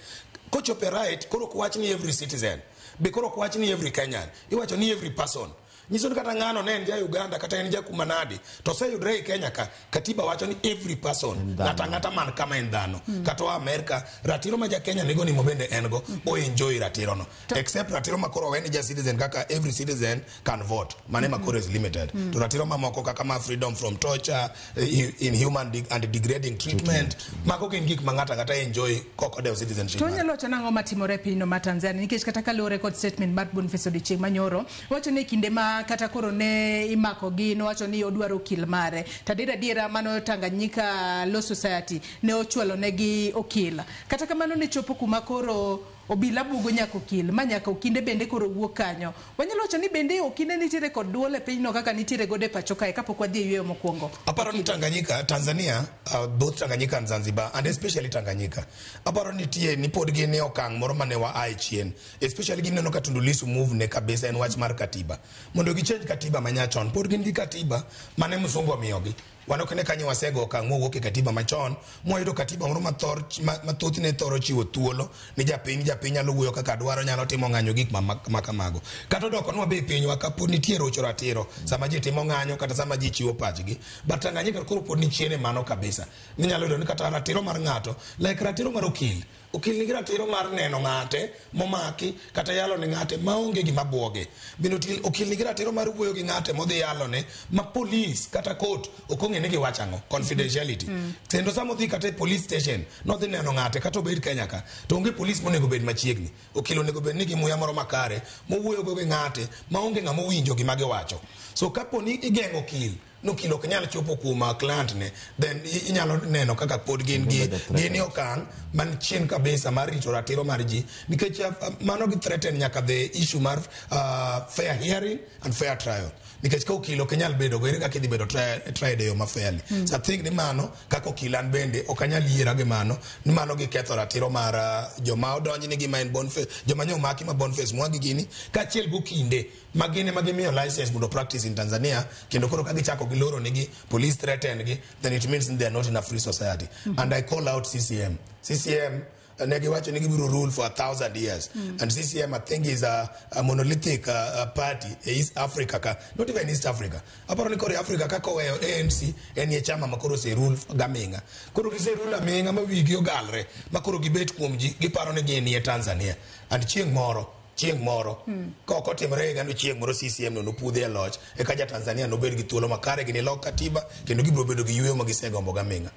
Kochopo e right, koro ok wach ni every citizen, be koro ok wach ni every Kenyan, iwacho ni every person. Nyiso ni kata ng'ano ne en ja Uganda kata en ja kuma nadi, to oseyudre ei Kenya ka, katiba wacho ni every person, ng'ato ang'ata man kama en dhano. Kata oa Amerika, ratiro ma ja Kenya nigo ni bende en go, o enjoy ratiro no. Except ratiro ma koro owe ni ja citizen kaka every citizen can vote. Mane ma koro is limited. To ratiro mamoko kaka ma freedom from torture, inhuman and degrading treatment, mago gin gik ma ng'ato ang'ata enjoy kok odewo citizenship. To onyalo wacho nang'o matimore e pinyno ma Tanzania nikech kata kaluwore kod statement mar Boniface odiochieng' manyoro wacho ni kinde ma kata koro ne imakogi nowacho ni odwaro okil mare to adier adiera mano Tanganyika Law Society ne ochwalo negi okil kata kamano ne chopo kuma koro obila bugo nyaka okil ma nyaka okinde bende koro wuok kanyo wanyalo wacho ni bende okinde nitiere kod duol e pinyno kaka nitiere godo e pacho kae kapok wadhi e yweyo mokwongo. Aparo ni Tanganyika, Tanzania, both Tanganyika and Zanzibar, and especially Tanganyika, aparo nitie ni pod gin e okang' moro mane wa ae chien. Especially gineno ka Tundu Lissu move ne kabisa en wach mar katiba. Mondo gichange katiba manyachon, pod gin gi katiba mane msungu omiyogi. Wan ok ne kanyo wasego okang' mowuok e katiba machon, mwayudo katiba moro ma thothne thoro chiwo thuolo ni japiny, japiny nyalo wuoyo kaka dwaro, nyalo timo ng'anyo gik ma kamago. Kata odokonwa be e pinywa ka pod nitie rocho ratiro sama ji timo ng'anyo kata sama ji chiwo pachgi. But Tanganyika koro pod ni chien e mano kabisa. Minyalo yudo ni kata ratiro mar ng'ato, like ratiro mar okil. Okil nigi ratiro mar neno ng'ate momaki kata yalo ne ng'ate maonge gima buoge. Bende okil nigi ratiro mar wuoyo gi ng'ate modhi yalone ma police kata court ok ong'e ni giwacho ang'o, confidentiality. Kendo sama odhi kata e police station, nodhi neno ng'ate kata obed Kenya ka, to onge police monego bed machiegni. Okil onego bed ni gi muya moro makare mowuoyo go gi ng'ate maonge ng'ama owinjo gima giwacho. So kapo ni igeng'o okil, nokil ok nyal chopo kuom client ne, then inyalo neno kaka pod gin gi gin e okang' man chien kabisa mar rito ratiro mar ji nikech mano gi threaten nyaka the issue mar fair hearing and fair trial nikech ka okil ok inyal bedo go ere kaka idhi bedo tried e yo ma fairly. So I think ni mano kaka okil an bende ok anyal yiera gi mano ni mano giketho ratiro mar joma odonjnegi ma en Boniface, joma nyo omaki ma Boniface Mwangi gini kaachiel gi okinde ma gin ema gimiyo license mondo practice in Tanzania kendo koro ka gichako giloro negi police threaten gi, then it means they are not in a free society. And I call out CCM. CCM ne giwacho ni gibiro rule for 1,000 years. And CCM I think is a monolithic party e East Africa ka, not even East Africa, aparo ni koro e Africa kaka oweyo ANC en e chama ma koro ose rule gaming'a, koro gise rule aming'a ma wigi ogalre ma koro gibet kuom ji giparo ni gin e Tanzania and chieng' moro ka ok otimore higa no chieng' moro CCM no nopudhi e loch eka ja Tanzania nobed gi thuolo makare ginilok katiba kendo gibiro bedo gi yueyo ma gisegombo gaming'a,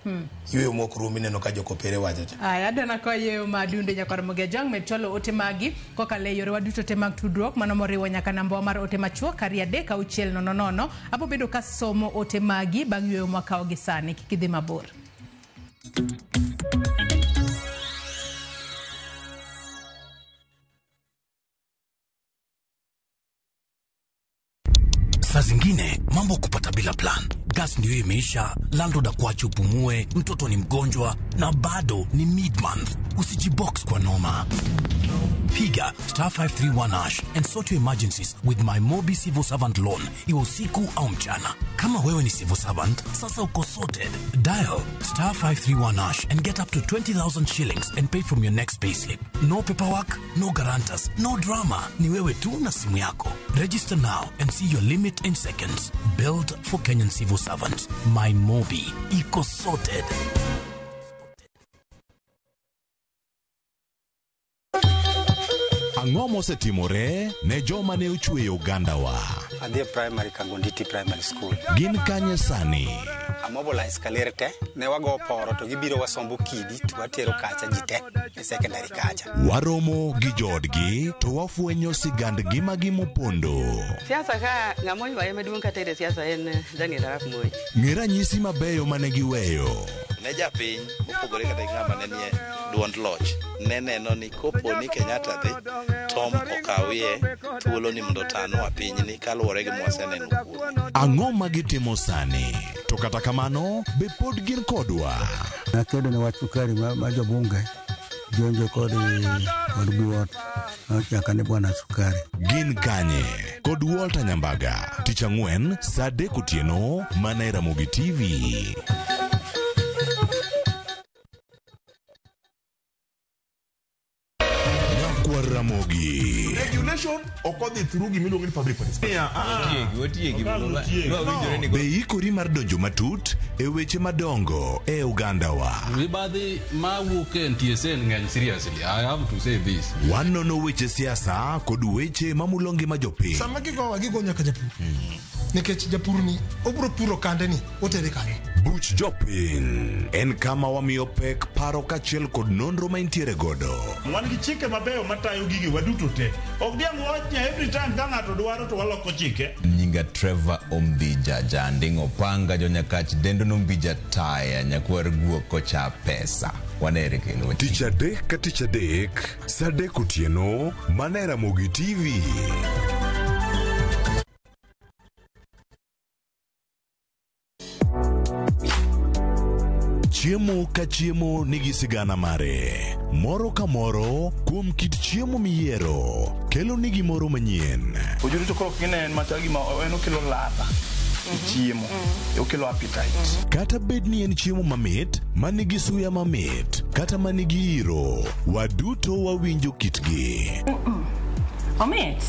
yueyo mok rum ineno ka jokopere wacho cha. Aya, adana ka yeyo ma dunde nyakwar Moge Jang med chwalo ote magi kokalo e yorewa duto te mag tudruok mano moriwo nyaka namba wa mar ote machuok 23600. Abo bedo ka somo ote magi bang' yueyo mwakawo gi sani, kik idhi mabor. Saa zingine mambo kupata bila plan. Gas ndio imeisha, landlord akuache upumue, mtoto ni mgonjwa na bado ni mid month. Usijibox kwa noma. Piga *531# and sort your emergencies with my Mobi Civil Servant Loan, iwe usiku au mchana. Kama wewe ni civil servant, sasa uko sorted. Dial *531# and get up to 20,000 shillings and pay from your next payslip. No paperwork, no guarantors, no drama. Ni wewe tu na simu yako. Register now and see your limit in seconds. Built for Kenyan civil servants. My Mobi. Iko sorted. Ang'o mosetimore ne joma ne ochweyo ogandawa? Adhi e primary Kangonditi Primary School. Gin kanye sani? Amobilize kaler te, ne wago poro to gibiro wasombo kidi to watero kacha ji te e secondary kacha. Waromo gi joodgi to wafwenyo sigand ngimagi mopondo. Siasa ka ng'ama oywaye maduong' kata e siasa en Daniel Arap Moi. Ng'e ranyisi mabeyo mane giweyo. Ne japiny mopogore kata gi ng'ama ne nie duond loch ne neno ni kopo ni Kenyatta dhi Tom okawie thuolo ni mondo otanwa pinyni kaluwore gi mwaseneno kuome. Ang'o ma gitimo sani? To kata kamano, be pod gin kodwa? Nakedo ne wach sukari ma jobunge. Jonjo kod kod guot nochaka ni bwana sukari. Gin Kanye kod Walter Nyambaga tich ang'wen saa 3 otieno mana e Ramogi TV. Nyakwar Ramogi. Regulation ok odhi through gima iluongo ni public participation. Otiegi, otiegi. No. Be ikori mar donjo matut e weche madongo e ogandawa? Mibadhi mawuok e NTSA ng'eny seriously. I have to say this. Wanono weche siasa kod weche mamulo ngima jopiny. Sama gigowa gigo nyaka japur. Nikech japur ni obro puro kande ni otere kanye. Buch Jopiny en kama wamiyo pek paro kaachiel kod nonro ma intiere godo. Wan gi chike mabeyo matayo gigi waduto te. Ok diang' wach ni every time ka ng'ato dwaro to waloko chike. Nyinga Trevor Ombija Janding' Opanga Jonyakach Dendo Nombija Taya Nyakwar Guok Kocha Pesa. Wanere kendo. Tich adek ka tich adek, saa 3 otieno, mana e Ramogi TV. Chiemo ka chiemo nigi sigana mare. Moro ka moro kuom kit chiemo miyiero kelo ni gimoro manyien. Ojuri to koro kine en machal gima en okelo ladha e chiemo, okelo appetite. Kata bed ni en chiemo mamit, manigi suya mamit, kata manigi iro, waduto wawinjo kitgi. Omit.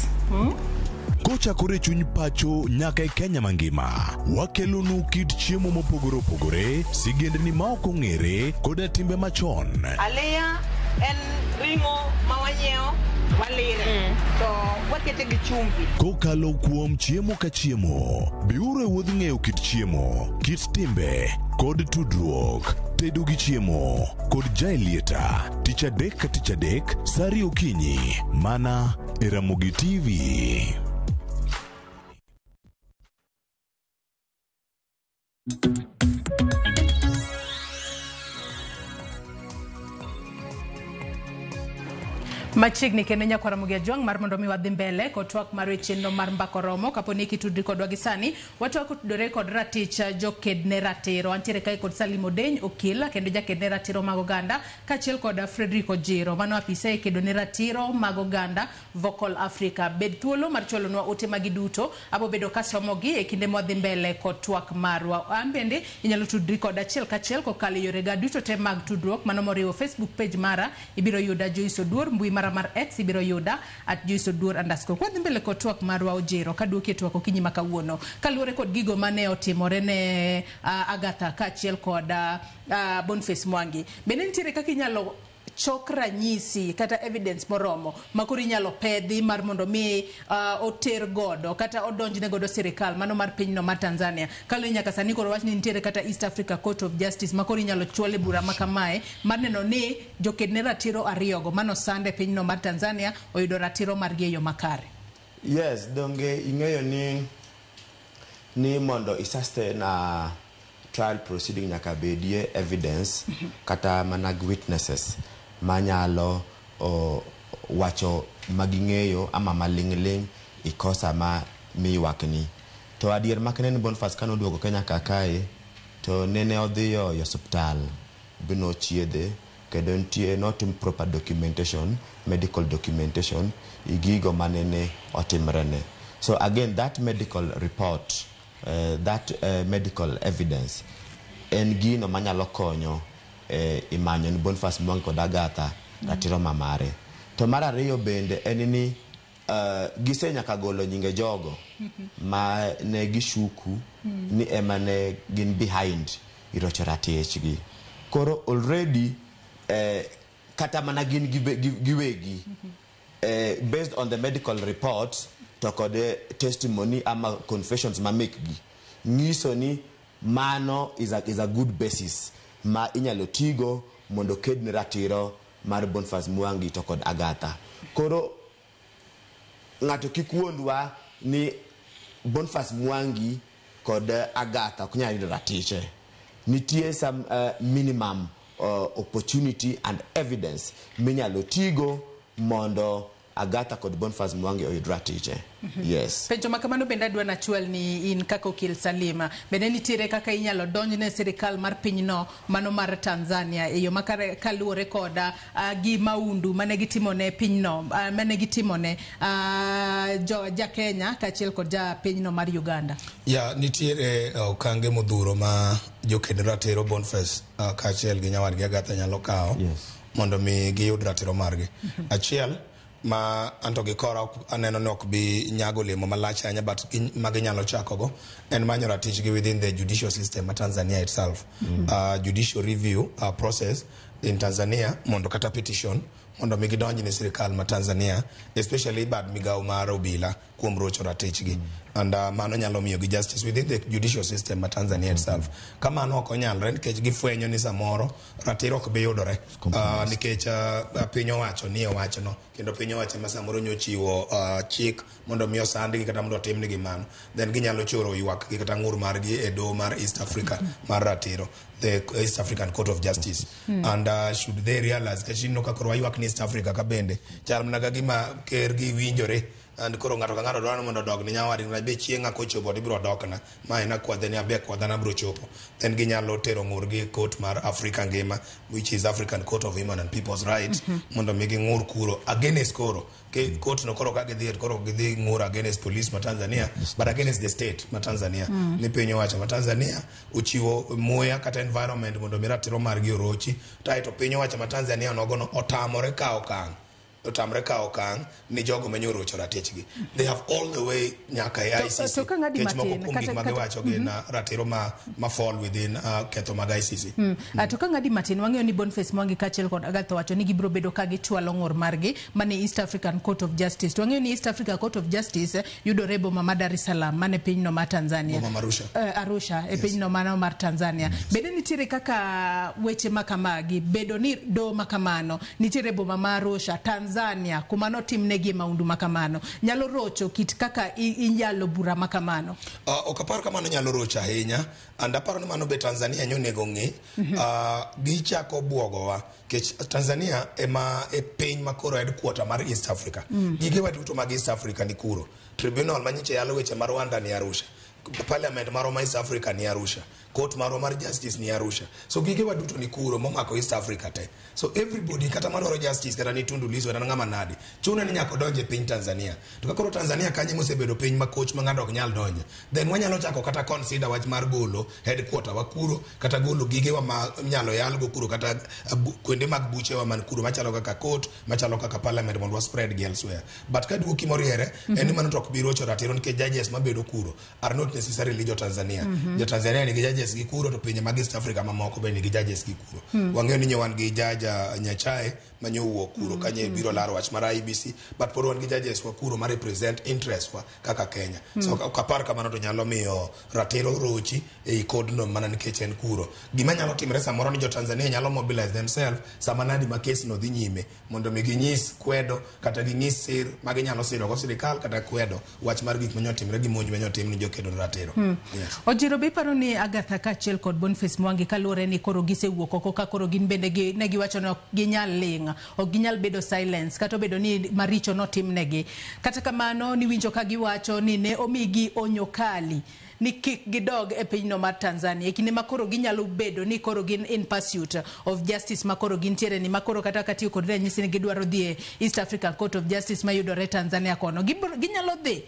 Kochakore chuny pacho nyaka e Kenya mangima, wakelonu kit chiemo mopogore opogore, sigendni ma ok ong'ere, koda timbe machon. Aliya en ring'o ma wanyiewo walire to wakete gi chumbi. Kokalo kuom chiemo ka chiemo, biuru e wuodh ng'eyo kit chiemo, kit timbe, kod tudruok. Tedo gi chiemo kod Jaelieta, tich adek ka tich adek, saa 2 okinyi, mana e Ramogi TV. Machiegni kendo nyakwar Ramogi Ajwang' mar mondo mi wadhi mbele kod twak mar chenro mar Mbaka Oromo. Kapo ni kitudri kodwa gi sani, watwak otudore kod ratich joked ne ratiro. Antiere kae kod Salim Odeny okil kendo jaked ne ratiro mag oganda, kaachiel kod Frederick Ojiro mano apisa e kedo ne ratiro mag oganda Vocal Africa. Bed thuolo mar chwalonwa ote magi duto, abo bedo kasomogi e kinde mwadhi mbele kod twak marwa. An bende inyalo tudri kod achiel kachiel kokalo e yorega duto te mag tudruok, mano moriwo Facebook page mara ibiro yuda Joyce Oduor, mbui mara mar X ibiro yuda @JoyceOduor_. Kwadhi mbele kod twak marwa Ojiro, kaduoki e twak okinyi ma kawuono kaluwore kod gigo mane otimore ne Agatha kaachiel kod Boniface Mwangi, bende nitiere kaka inyalo chok ranyisi kata evidence moromo makoro inyalo pedhi mar mondo mi oter godo kata odonjne godo sirikal mano mar pinyno mar Tanzania? Kaluwore nyaka sani koro wach ni nitiere kata East Africa Court of Justice makoro inyalo chwale bura makamae mar neno ni joked ne ratiro ariyogo mano sande pinyno mar Tanzania oyudo ratiro margi e yo makare. Yes, donge ing'eyo ni mondo i sustain a trial proceeding nyaka bedie evidence kata mana witnesses manyalo wacho maging'eyo ama maling'ling' ikosa ma miywakni. To adier makene ni Boniface kane oduogo Kenya kakae to nene odhiyo e osiptal binochiedhe kendo nitie notim proper documentation, medical documentation i gigo manene otimrene. So again that medical report, that medical evidence en gino manyalo konyo imanyo ni Boniface Mwangi kod Agatha ratiro mamare. To mar ariyo bende en ni gise nyaka golo nyinge jogo ma ne gishuku ni ema ne gin behind irocho ratichgi. Koro already kata mana gin giwegi based on the medical reports to kod testimony ama confessions ma mekgi nyiso ni mano is a good basis ma inyalo tigo mondo ked ne ratiro mar Boniface Mwangi to kod Agatha. Koro ng'ato kik wuondwa ni Boniface Mwangi kod Agatha ok nyal yudo ratiche. Nitie some minimum opportunity and evidence minyalo tigo mondo Agatha kod Boniface Mwangi oyud ratiche. Yes. Penjo ma kamano bende adwa nachwal ni in kaka okil Salima, bende nitiere kaka inyalo donjne sirikal mar pinyno mano mar Tanzania e yo makare kaluwore koda gi maundu mane gitimone pinyno, mane gitimone ja Kenya kaachiel kod ja pinyno mar Uganda? Ya, nitiere okange modhuro ma joked ratiro Boniface kaachiel gi nyawadgi Agatha nyalo kawo mondo mi giyud ratiro margi. Achiel ma anto gi kora aneno ni ok bi nyago olemo malach ahinya, but ma ginyalo chakogo en manyo ratichgi within the judicial system ma Tanzania itself. Judicial review process in Tanzania, mondo kata petition mondo mi gidonj ne sirikal ma Tanzania, especially bad migawo mar obila kuom rocho ratichgi. And mano nyalo miyo gi justice within the judicial system ma Tanzania itself. Ka mano ok onyalre nikech gifwenyo ni samoro ratiro ok bi yudore, nikech piny owacho ni e wachno, kendo piny owacho ema samoro nyochiwo chik mondo mi osandgi kata mondo otimnegi mano, then ginyalo choro ywak gi kata ng'ur margi e doho mar East Africa mar ratiro, the East African Court of Justice. And should they realize, nikech ineno ka koro waywak ni East Africa ka bende chal mana ka gima ker gi winjore, and koro ng'ato ka ng'ato dwaro ni mondo odog ne nyawadgi, be chieng'a kochopo to ibiro dokna ma en akwadhe ni abe akwadha na biro chopo, then ginyalo tero ng'urgi e court mar Africa ngima, which is African Court of Human and People's Rights, mondo mi ging'ur kuro against koro ke court no. Koro ka gidhi, koro gidhi ng'ur against police ma Tanzania, but against the state ma Tanzania, ni piny owacho ma Tanzania ochiwo muya kata environment mondo mi ratiro margi orochi, to piny owacho ma Tanzania nogono otamore kawo okang', otamre kawo okang' ni jogo manyorocho ratichgi. They have all the way nyaka e ICC. To ka ng'adi Nikech moko matin, kuom gik ma giwacho gin ratiro ma fall within ketho mag ICC. To ka ng'adi matin, wang'eyo ni Boniface Mwangi kaachiel kod Agatha wacho ni gibiro bedo ka gichwalo ng'ur margi mane East African Court of Justice. To wang'eyo ni East Africa Court of Justice yudore e boma ma Dar es Salaam mane pinyno mar Tanzania. Boma ma Arusha. Arusha e pinyno mano mar Tanzania. Bende nitiere kaka weche ma kamagi bedo ni doho ma kamano nitiere e boma ma Arusha, Tanzania, kuma notimnegi maundu ma kamano nyalo rocho kit kaka inyalo bura ma kamano? Ok apar ka mano nyalo rocho ahinya, and aparo ni mano be Tanzania nyonego ng'e. Gichako buogowa nikech Tanzania ema e piny ma koro headquarter mar East Africa. Gigewa duto mag East Africa ni kuro. Tribunal manyiche yalo weche mar Rwanda ni Arusha, parliament marwa ma East Africa ni Arusha, court marwa mar justice ni Arusha. So gigewa duto ni kuro momako East Africa te. So everybody kata madwaro justice, kata ni Tundu Lissu, kata ng'ama nadi, chune ni nyaka odonje piny Tanzania. To ka koro Tanzania kanyo mosebedo piny ma koch ma ng'ato ok nyal donje, then wanyalo chako kata consider wach mar golo headquarter wa kuro, kata golo gigewa ma nyalo yalgo kuro, kata kuonde mag buchewa man kuro machalo kaka court, machalo kaka parliament, mondo wa spread gi elsewhere. But ka duoki moriere, en ni mano to ok bi rocho ratiro nikech judges mabedo kuro are not necessarily jo Tanzania. Jo Tanzania nigi judges gi kuro, to pinje mag East Africa mamoko be nigi judges gi kuro. Wang'eyo ni wan gi jaja Nyachae manyo wuok kuro kanye biro laro wach mar IEBC, but pod wan gi judges wa kuro ma represent interest wa kaka Kenya. So ok apar kamano to nyalo miyo ratiro rochi ei kodno mana nikech en kuro. Gima nyalo timre samoro ni jo Tanzania nyalo mobilize themselves sama nadi ma case no dhi nyime, mondo mi ginyis kwedo kata ginyis sir ma ginyalo siro go sirikal kata kwedo wach mar gik manyo timre gi monj manyo tim ni jokedo ratiro. Yes. Ojiro, be iparo ni Agatha kaachiel kod Boniface Mwangi, kaluwore ni koro gisewuok oko, ka koro gin bende ne giwacho ni ok ginyal ling', ok ginyal bedo silence kata obedo ni maricho notimnegi, kata kamano niwinjo ka giwacho ni ne omigi onyo kali ni kik gidog e pinyno mar Tanzania e kinde ma koro ginyalo bedo ni koro gin in pursuit of justice, ma koro gintiere ni ma koro kata katiyo kod ranyisi ni gidwaro dhi e East African Court of Justice mayudore Tanzania kono, ginyalo dhi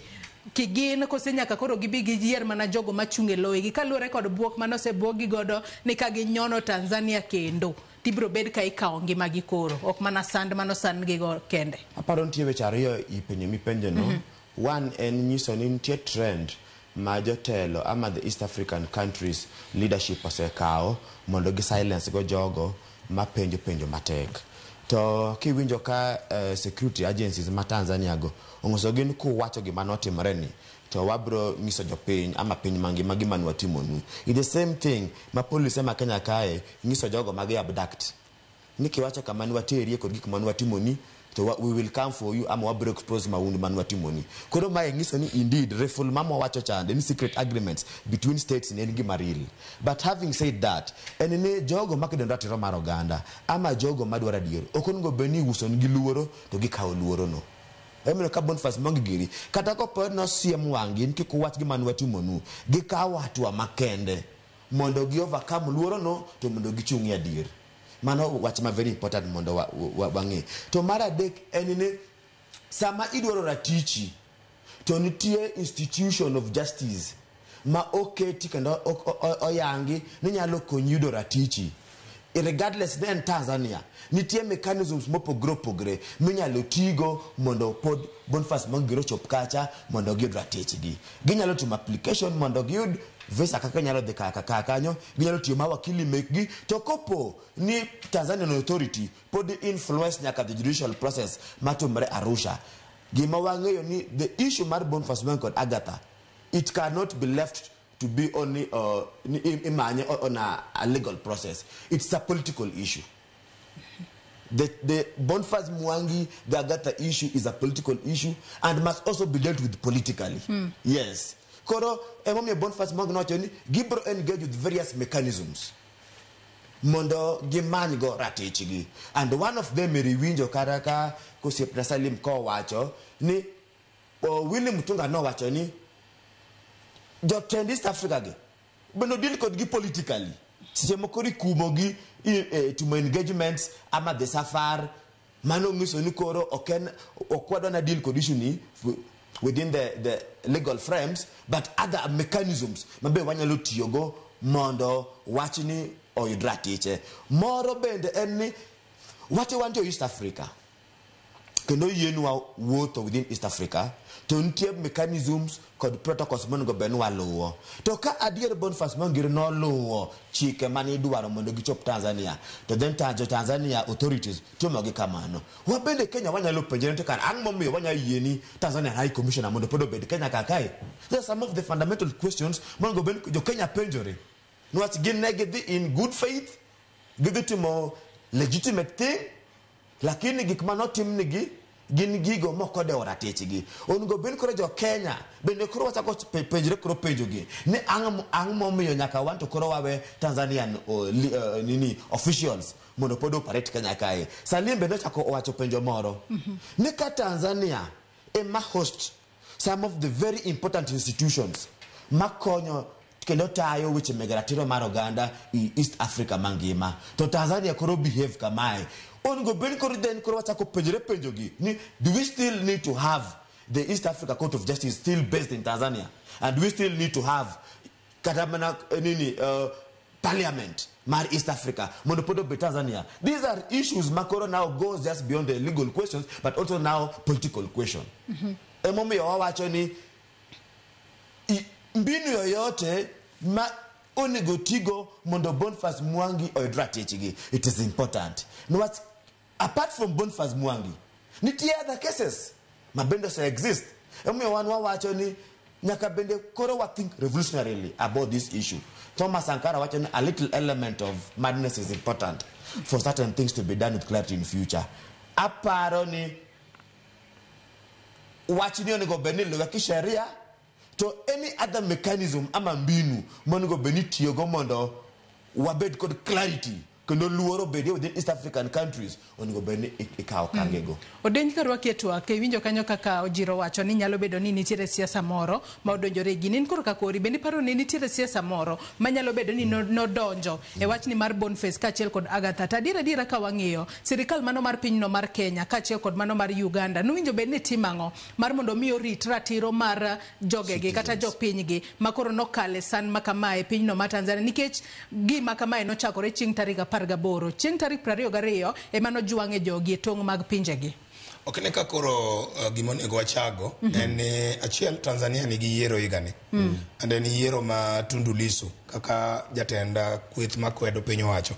kigin kose nyaka koro gibi giyier mana jogo machung' e loyegi, kaluwore kod buok manosebuogi godo ni ka ginyono Tanzania kendo tibiro bed ka ikawo ngimagi, koro ok mana sand manosandgi go kende? Aparo nitie weche ariyo i penjo mipenjo no. One en nyiso ni nitie trend ma jotelo ama the East African countries leadership osekawo mondo gi silence go jogo mapenjo penjo matek. To kiwinjo ka security agencies ma Tanzania go ong'uso gin kuwacho gima notimore ni to wabro nyiso jopiny ama piny mangima gima nwatimonu. It's the same thing ma polise ma Kenya kae nyiso jogo ma gi abduct ni kiwacho kama nwaterie kod gik manwatimoni to we will come for you ama wabro expose maundu manwatimoni. Koro mae nyiso ni indeed reful mama wacho chande ni secret agreements between states ni en gima real. But having said that, en ni jogo makedo ratiro mar oganda ama jogo madwaro adier ok onego bed ni iuso nigi luoro to gikawo luoro no. Emomiyo ka Boniface Mwangi giri kata kopo nosiem wang'gi ni kik uwach gima ne watimonu, gikawo hatua makende mondo gi overcome luoro no to mondo gichung' e adier. Mano wach ma very important mondo wang'e. To mar adek en ni sama idwaro ratichi to nitie institution of justice ma oketi kendo oyangi ni nyalo konyi yudo ratichi. Regardless ne en Tanzania, nitie mechanisms mopogore opogore minyalo tigo mondo pod Boniface Mwangi ochop kacha mondo giyud ratichgi. Ginyalo timo application mondo giyud visa kaka nyalo dhi kaka kanyo, ginyalo tiyo ma wakili mekgi. To kopo ni Tanzanian authority pod influence nyaka the judicial process matimore Arusha, gima wang'eyo ni the issue mar Boniface Mwangi kod Agatha, it cannot be left to be only ni imanye on a legal process. It's a political issue. The Boniface Mwangi, the Agatha issue is a political issue and must also be dealt with politically. Yes. Koro emomiyo Boniface Mwangi nowacho ni gibro engage with various mechanisms mondo gimany go ratichgi. And one of them iriwinjo kata ka kosiepna Salim kowacho ni Willy Mutunga nowacho ni jotend East Africa gi bende deal kodgi politically. Seche moko ikumogi timo engagements ama the safar mano nyiso ni koro ok en ok wadwa na deal kod issue ni within the legal frames, but other mechanisms mabe wanyalo tiyogo mondo wachni oyud ratiche. Moro bende en ni wache wan jo East Africa kendo yienwa wuotho within East Africa, to nitie mechanisms kod protocols monego bed ni waluwo. To ka adier Boniface Mwangi noluwo chike mane idwaro mondo gichop Tanzania, to then jo Tanzania authorities timogi kamano, wabende Kenya wanyalo penjore to kara ang' momiyo wanyalo yieni Tanzania High Commissioner mondo pod obed Kenya kakae. These are some of the fundamental questions monego bed ni jo Kenya penjore, niwach gin ne gidhi in good faith, gidhi timo legitimate thing, lakini gik manotimnigi gin gigo mokodewo ratichgi. Onego bed koro jo Kenya bende koro wachako penjre koro penjogi ni ang' momiyo nyaka wan to koro wawe Tanzanian nini officials mondo pod operate Kenya kae. Salim bende ochako owacho penjo moro ni ka Tanzania ema host some of the very important institutions makonyo kendo tayo weche meg ratiro mar oganda i East Africa mangima, to Tanzania koro behave kamae, onego bed koro then koro wachako penjore penjogi ni do we still need to have the East Africa Court of Justice still based in Tanzania, and do we still need to have kata mana nini parliament mar East Africa mondo pod obed Tanzania? These are issues makoro now goes just beyond the legal questions but also now political question. Emomiyo wawacho ni mbinu yoyote ma onego tigo mondo Boniface Mwangi oyud ratichgi, it is important. Niwach apart from Boniface Mwangi, nitie other cases ma bende ose exist. Emomiyo wan wawacho ni nyaka bende koro wa think revolutionarily about this issue. Thomas Sankara wacho ni a little element of madness is important for certain things to be done with clarity in future. Aparo ni wachni onego bed ni iluwe kisheria, to any other mechanism ama mbinu monego bed ni itiyogo mondo wabed kod clarity kendo luoro bedie within East African countries onego bed ni ikawo okangego. Odenj karwaki e twak, iwinjo kanyo kaka Ojiro wacho ni nyalo bedo ni nitiere siasa moro ma odonjore e gini. In koro kakori, bende iparo ni nitiere siasa moro manyalo bedo ni nodonjo e wachni mar Boniface kaachiel kod Agatha? To adier adiera ka wang'iyo sirikal mano mar pinyno mar Kenya kaachiel kod mano mar Uganda, nowinjo bed ni timo ang'o mar mondo mi orit ratiro mar jogegi kata jopinygi ma koro nokale san ma kamae e pinyno mar Tanzania, nikech gima kamae nochakore chieng' tarik 18, chieng' tarik 22 ema nojwang'e jogi e tong' mag pinjegi. Ok ne ka koro gima onego wachago en ni achiel, Tanzania nigi yiero higani and en yiero ma Tundu Lissu kaka jatend kweth makwedo piny owacho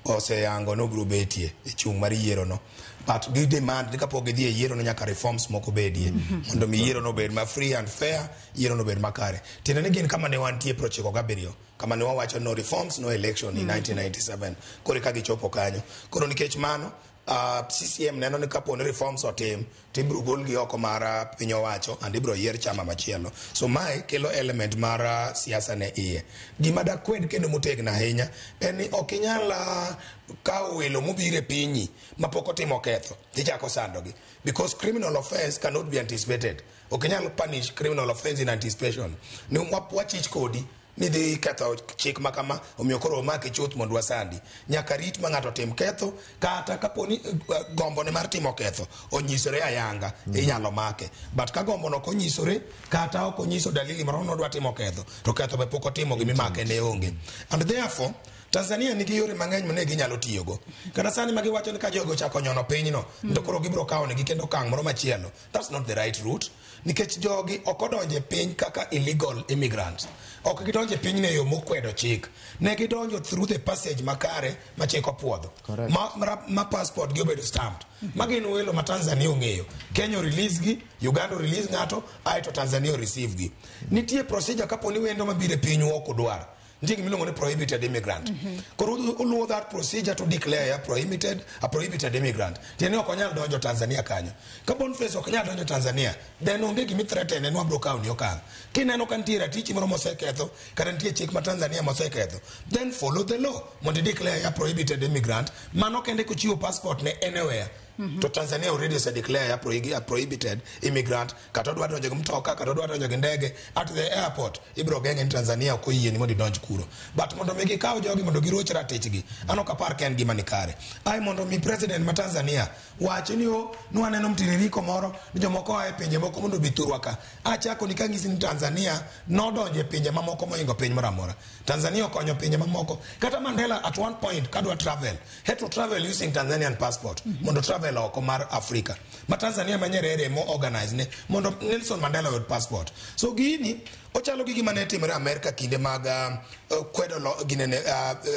oseyango ni obiro betie e chung' mar yiero no, but gi demand ni kapok gidhi e yiero no nyaka reforms moko bedie mondo mi yiero no obed ma free and fair, yiero no obed makare. Tiende ni gin kama ne wantie 97, kama ne wawacho no reforms, no election in 1997. Koro eka gichopo kanyo. Koro nikech mano CCM neno ni kapo ni reforms otim to ibiro golgi oko mar piny owacho and ibiro yier chama machielo. So mae kelo element mar siasa ne iye. Gima dakwed kendo motegno ahinya en ni ok inyal kawo welo mobiro e pinyi mapok otimo ketho tichako sandogi, because criminal offense cannot be anticipated. Ok inyal punish criminal offense in anticipation ni wachich kodi ni dhi ketho chik ma kama, omiyo koro omaki chuth mondo wasandi. Nyaka rit ma ng'ato tim ketho, kata kapo ni gombone mar timo ketho onyisore ayanga, inyalo make. But ka gombono ok onyisore, kata ok onyiso dalili moro nodwa timo ketho, to ketho be pok otimo, gimimake ne onge. And therefore Tanzania nigi yore mang'eny mane ginyalo tiyogo. Kata sani ma giwacho ni ka jogo ochako nyono pinyno, to koro gibiro kawo negi kendo okang' moro machielo. That's not the right route. Nikech jogi ok odonjo e piny kaka illegal immigrants. Ok gidonjo e pinyno e yo mokwedo chik. Ne gidonjo through the passage makare ma chik opuodho. Ma passport gi obedo stamped. Ma gin welo ma Tanzania ong'eyo. Kenya release gi, Uganda release ng'ato, aeto Tanzania receive gi. Nitie procedure kapo ni wendo mabiro e pinyu ok udwar. Nitie gima iluongo ni prohibited immigrant. Koro uluwo that procedure to declare a prohibited immigrant. Tiende ni ok onyal donjo Tanzania kanyo. Ka Boniface ok nyal donjo Tanzania, then onge gimi threaten en wabro kawo ni okang'. Kineno ka nitie ratichi moro moseketho, kata nitie chik ma Tanzania moseketho, then follow the law mondo i declare a prohibited immigrant. Mano kende kochiwo passport ne anywhere. To Tanzania already ose declare a prohibited immigrant. Kata odwa donjo gi mtoka, kata odwa donjo gi ndege, at the airport ibiro geng'e ni Tanzania ok oyieni mondo idonj kuro. But mondo mi gikaw jogi mondo giroch ratichgi, an ok apar ka en gima ni kare. Ai mondo mi president ma Tanzania wach ni o nwaneno mtiririko moro ni jomoko oa e pinje moko mondo obi thurwa ka. Achako ni kang'isi ni Tanzania nodonjo e pinje mamoko mohingo piny moro amora. Tanzania okonyo pinje mamoko. Kata Mandela at one point kadwa travel, had to travel using Tanzanian passport mondo travel oko mar Africa. Ma Tanzania ma Nyerere mo organize ne mondo Nelson Mandela oyud passport. So gini ochalo gi gima ne timore Amerika kinde mag kwedo ginene,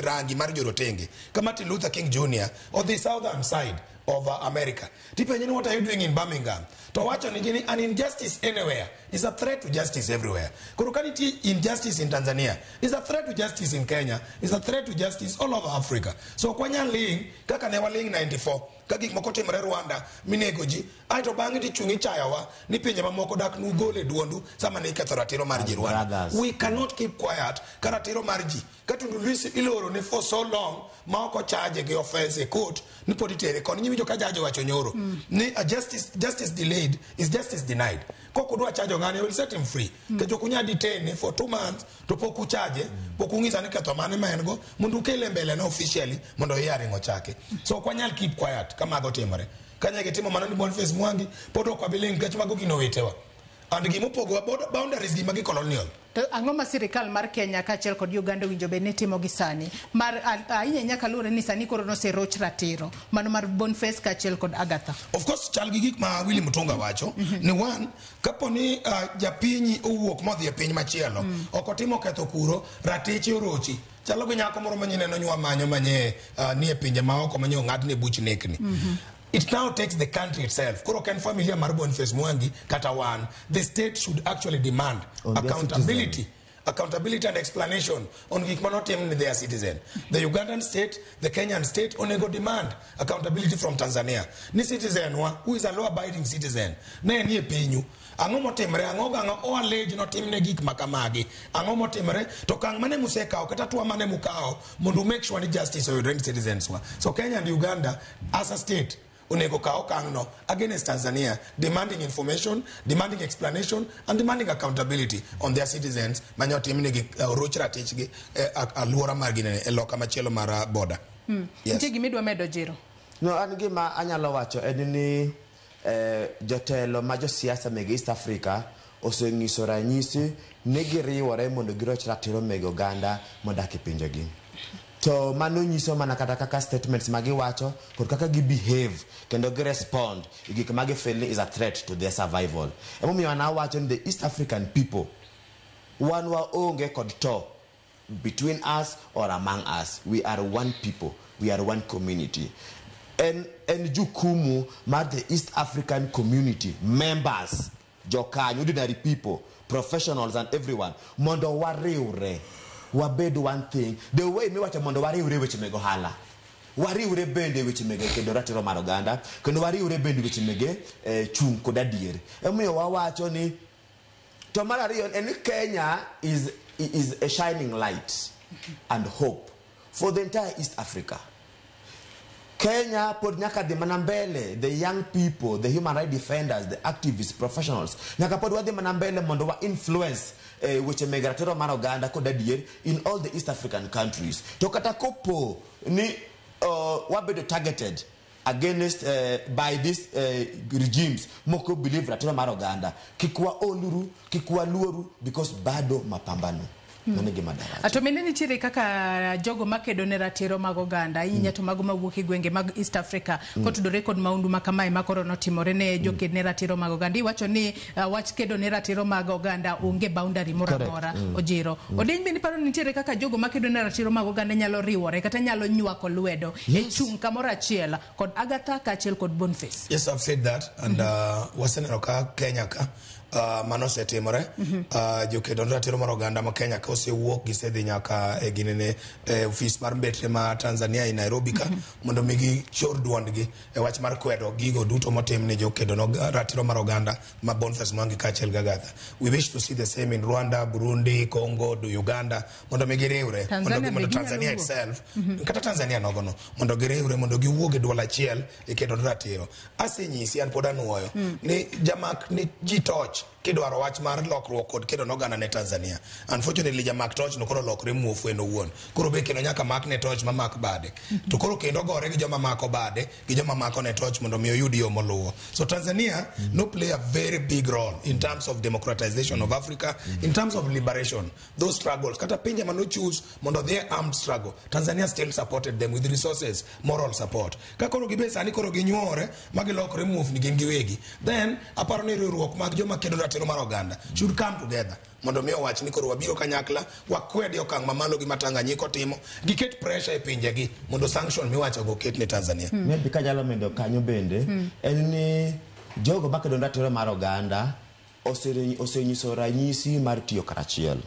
rangi mar jorotenge. Ka Martin Luther King Jr. odhi southern side of America. Tipenje ni, "What are you doing in Birmingham?" To wacho ni gini, "An injustice anywhere is a threat to justice everywhere." Koro ka nitie injustice in Tanzania, is a threat to justice in Kenya, is a threat to justice all over Africa. So ok wanyal ling kaka ne waling 94 ka gik moko timore Rwanda minego ji, aeto bang'e tichung' ichayowa ni pinje mamoko dak nugol e duondu sama ne iketho ratiro mar ji Rwanda. Brothers. We cannot keep quiet ka ratiro mar ji ka Tundu Lissu iloro ne for so long ma ok ochaje gi offense e court ni pod itere koni. Nyiwinjo ka jaji owacho nyoro ni a justice delayed is justice denied. Kok udwa chajo ng'ani, will set him free. Nikech ok unyal detain for 2 months to pok uchaje, pok ung'isa ni ketho mane ma en go mondo ukele mbele ne officially mondo hearing ochake. So ok wanyal keep quiet ka mago timore. Kanya gitimo mano ni Boniface Mwangi, pod ok wabi ling nikech mago gin owetewa and gimopogowa boundaries gi magi colonial. To ang'o ma sirikal mar Kenya kaachiel kod Uganda owinjo bed ni timo gi sani? Mar ahinya ahinya kaluwore ni sani koro noseroch ratiro mano mar Boniface kaachiel kod Agatha. Of course, chal gi gik ma Willy Mutunga wacho ni one, kapo ni japinyi owuok modhi e piny machielo, ok otimo ketho kuro, ratiche orochi. Chalo gi nyako moro manyineno nywa manyo manye nie pinje maoko manye ong'adne buch nekni. It now takes the country itself. Koro ok en familia mar Boniface Mwangi kata wan. The state should actually demand On their accountability. Accountability and explanation on gik manotim ni their citizen. The Ugandan state, the Kenyan state onego demand accountability from Tanzania. Ni citizen wa, who is a law abiding citizen, ne nie pinyu. Ang'o motimre, ang'o gang'o o allege notimne gik makamagi. Ang'o motimre, to okang' mane musekawo, kata tuwa mane mukawo, mondo make sure ni justice oyudre ni citizens wa. So Kenya and Uganda as a state onego kaw okang'no against Tanzania, demanding information, demanding explanation, and demanding accountability on their citizens manye otimnegi oroch ratichgi e alwora margi e loka machielo mar border. Yes. Nitie gima idwa medo, Jiro? No, an gima anyalo wacho en ni jotelo ma josiasa meg East Africa oseng'iso ranyisi ni giriwore mondo giroch ratiro meg oganda modak e pinjegi. To mano nyiso mana kata kaka statements ma giwacho kod kaka gi behave kendo gi respond e gik ma gifeel ni is a threat to their survival. Emomiyo an awacho ni the East African people, wan waonge kod to between us or among us. We are one people, we are one community. En jukumu mar the East African Community members, jokanyo, ordinary people, professionals and everyone, mondo wariwre wabed one thing, the way miwacho mondo wariwre weche meg ohala. Wariwre bende weche mege kedo ratiro mar oganda, kendo wariwre bende weche mege chung' kod adier. Emomiyo wawacho ni to mar ariyo en ni Kenya is a shining light and hope for the entire East Africa. Kenya pod nyaka dhi mana mbele, the young people, the human rights defenders, the activists, professionals, nyaka pod wadhi mana mbele mondo wa influence weche meg ratiro mar oganda kod adier in all the East African countries. To kata kopo ni wabedo targeted against by these regimes moko believe ratiro mar oganda, kik waoluru, kik waluoru, because bado mapambano. Mano e gima dawacho. To mine nitiere kaka jogo makedo ne ratiro mag oganda ahinya to mago mawuok e gwenge mag East Africa kotudore kod maundu ma kamae ma koro notimore ne joked ne ratiro mag oganda. Iwacho ni wach kedo ne ratiro mag oganda onge boundary moro amora. Ojiro. Odiny bende paro ni nitiere kaka jogo makedo ne ratiro mag oganda nyalo riwore kata nyalo nywako lwedo e chung' kamoro achiel kod Agatha kaachiel kod Boniface. Yes, I've said that and waseneno ka Kenya ka mano osetimore. Jokedo ne ratiro mar oganda ma Kenya ka osewuok gisedhi nyaka e ginene e ofis mar mbetre ma Tanzania e Nairobi ka mondo mi gichor duondgi e wach mar kwedo gigo duto motim ne jokedo ne ratiro mar oganda ma Boniface Mwangi kaachiel gi Agatha. We wish to see the same in Rwanda, Burundi, Congo, Uganda mondo mi giriwre Tanzania mondo be mondo ginyalo Tanzania wuok. itself kata Tanzania nogono mondo giriwre mondo giwuog e duol achiel e kedo ne ratiro. Asenyisi an pod anuoyo ni jamak ni ji toch kidwaro wach mar lokruok kod kedo ne oganda ne Tanzania. Unfortunately jamak toch no koro lokre muofu en owuon. Koro be kendo nyaka mak ne toch mamak bade. To koro kendo gore gi joma mako bade gi joma mako ne toch mondo mi oyud yo moluwo. So Tanzania no play a very big role in terms of democratization of Africa, in terms of liberation. Those struggles, kata pinje mano choose mondo odhi e armed struggle, Tanzania still supported them with resources, moral support. Ka koro gibe sani koro ginyuore ma gilokre muofni gin giwegi, then aparo ni riwruok mag joma kedo ratiro mar oganda should come together mondo mi owach ni koro wabiro kanyakla wakwedi okang' mamalo gi ma Tanganyika otimo, giket pressure e pinjegi mondo sanction miwachogo oket ne Tanzania. Maybe kanyalo medo kanyo bende en ni jogo makedo ratiro mar oganda osenyiso ranyisi mar tiyo karachiel.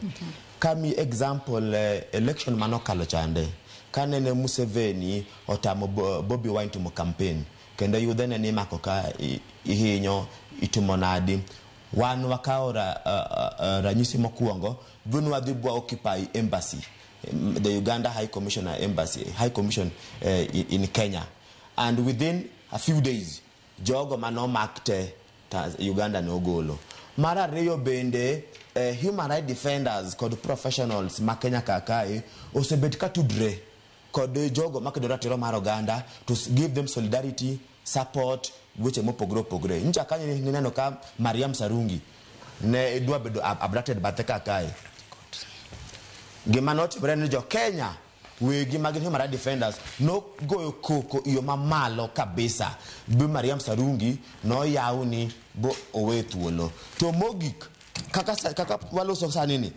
Kami example election manokalo chande kanene Museveni otamo Bobi Wine timo campaign kendo yudhene ni imako ka ihinyo itimo nadi. Wan wakawo ranyisi mokwongo bin wadhi bwa occupy embassy, the Uganda High Commissioner Embassy, High Commission in Kenya, and within a few days jogo manomak te Uganda ne ogolo. Mar ariyo bende human rights defenders kod professionals ma Kenya kakae osebet ka tudre kod jogo makedo ratiro mar oganda to give them solidarity support weche mopogore opogore. Ncha kanyo nineno ka Mariam Sarungi ne dwa bedo abducted bathe kakae. Gima notimore ni jo Kenya wegi mag human rights defenders nogoyo koko iyo mamalo kabisa bi Mariam Sarungi noyawni bo owe thuolo. To mogik kaka waloso sani ni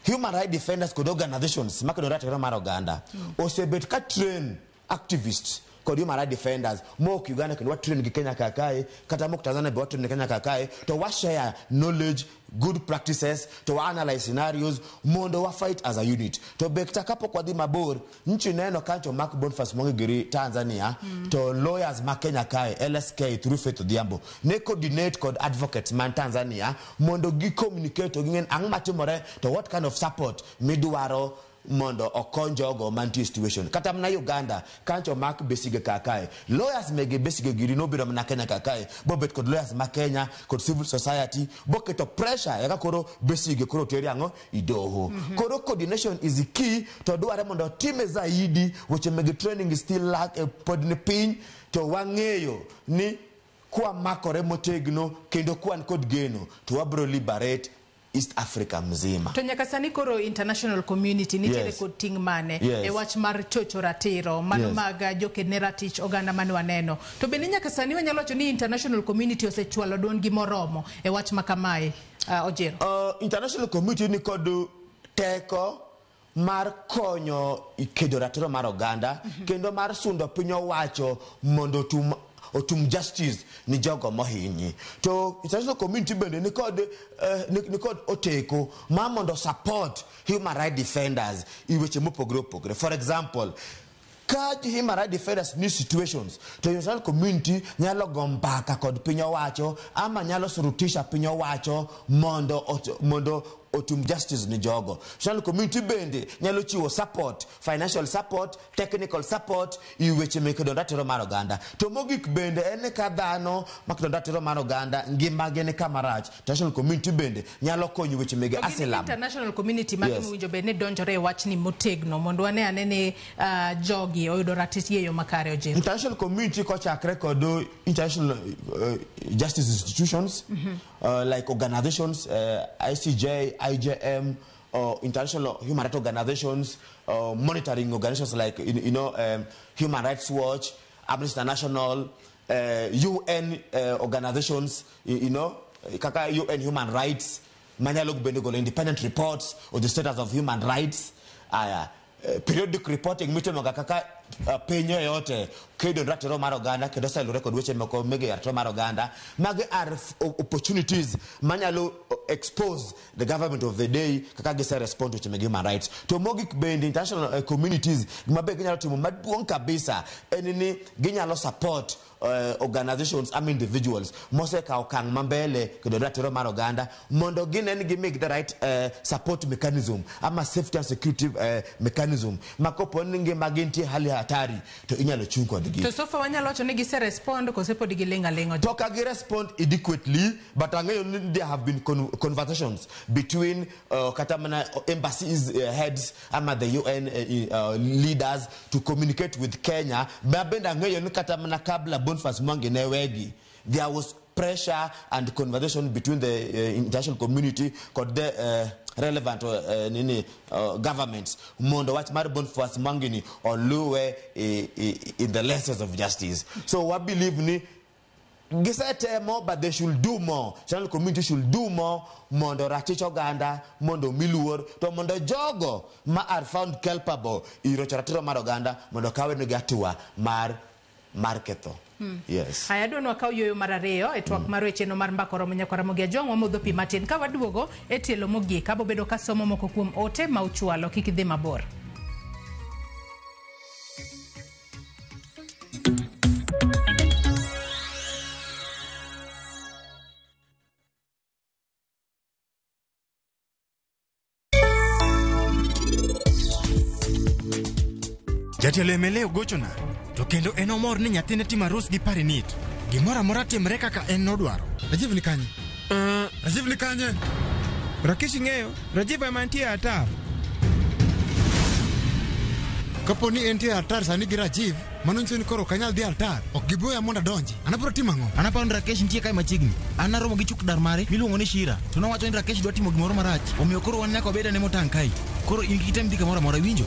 human rights defenders kod organizations makedo ratiro mar oganda osebet ka train activists kod human rights defenders mok Uganda kendo watrain gi Kenya kakae kata mok Tanzania be watrain gi Kenya kakae to wa share knowledge, good practices to wa analyze scenarios mondo wa fight as a unit. To be kata kapok wadhi mabor nchi neno kancho Mark Boniface Mwangi giri Tanzania to lawyers ma Kenya kae LSK through Faith Odhiambo ne coordinate kod advocates man Tanzania mondo gi communicate to ging'e ang'o matimore to what kind of support midwaro mondo okony jogo mantie situation. Kata mana Uganda kancho Mark Besigye kakae lawyers mege Besigye giri nobiro mana Kenya kakae bobet kod lawyers ma Kenya kod civil society boketo pressure eka koro Besigye koro teri ang'o idoho. Koro coordination is key to dware mondo time zaidi weche mege training is still lack pod ni piny to wang'eyo ni kwa makore motegno kendo kwan kod geno to wabro liberate East Africa mzima. To nyaka sani koro international community nitiere kod ting' mane e wach mar chocho ratiro mano mag joked ne ratich oganda mane waneno. To bende nyaka sani wanyalo wacho ni international community osechwalo duondgi moromo e wach ma kamae, Ojiro? International community ni kod teko mar konyo kedo ratiro mar oganda kendo mar sundo piny owacho mondo otum justice ni jogo mohinyi. To international community bende nikod oteko mar mondo support human rights defenders i weche mopogore opogore. For example, Ka human rights defenders ni situations to international community nyalo go mbaka kod piny owacho ama nyalo surutisha piny owacho mondo otim justice ni jogo. International community bende nyalo chiwo support, financial support, technical support i weche meke kedo ratiro mar oganda. To mogik bende en ni ka dhano makedo ratiro mar oganda ngimagi ni kama rach, international community bende nyalo konyo weche mege To gin asylum. International community mage Yes. mowinjo bed ni donjore e wachni motegno mondo wane ane ni jogi oyudo ratich e yo makare, Ojir. International community kochakre kod international justice institutions, like organizations, ICJ, IJM, international human rights organizations, monitoring organizations like Human Rights Watch, Amnesty International, UN organizations, kaka UN Human Rights, manyalo bende golo independent reports on the status of human rights. Aya, periodic reporting mitimoga kaka piny yoyote kedo ratiro mar oganda kendo oselure kod weche moko mege ratiro mar oganda. Magi are opportunities manyalo expose the government of the day kaka gise respond to weche mag human rights. To mogik bende international communities, gima be ginyalo timo maduong' kabisa en ni ginyalo support organizations ama individuals mosekawo okang' mambele kedo ratiro mar oganda mondo gine ni gimig the right support mechanism ama safety and security mechanism ma kopo ni ngimagi nitie hali hatari to inyalo chung' kodgi. To so far wanyalo wacho ni gise respond kose pod giling' aling'a? Pok gi respond adequately, but ang'eyo ni there have been conversations between kata mana embassies heads ama the UN leaders to communicate with Kenya. Ma bende ang'eyo ni kata mana kabla Boniface Mwangi ne wegi, there was pressure and conversation between the international community kod the relevant nini governments mondo wach mar Boniface Mwangi ni oluwe in the lenses of justice. So wa believe ni gisetemo, but they should do more. International community should do more mondo ratich oganda mondo omi luor, to mondo jogo ma are found culpable i rocho ratiro mar oganda mondo kawenegi hatua mar ketho. Yes. Aya, adwa ni wakaw yueyo mar ariyo e twak mar weche no mar mbaka oromo nyaka Ramogi Ajwang'. Wamodho pi matin ka waduogo e tielo mogik abo bedo ka somo moko kuom ote ma uchwalo. Kik idhi mabor. Jatelo MLA ogochona to kendo en omor ni nyathine timo arus gi Parinit. Gimoro amora timre kaka en nodwaro. Rajiv ni kanye? Rajiv ni kanye? Rakesh ing'eyo, Rajiv ema nitie e atar. Kapo ni entie e altar sani gi Rajiv, mano nyiso ni koro ok anyal dhi e altar. Ok giboya mondo adonji. An abiro timo ang'o? An aparo ni Rakesh nitie kae machiegni. An naromo gi chuk dar mare miluongo ni Shira. To nowacho ni Rakesh dwa timo gimoro marach. Omiyo koro wan nyaka wabed ane motang' kae. Koro in kik item dhi kamoro amora, iwinjo?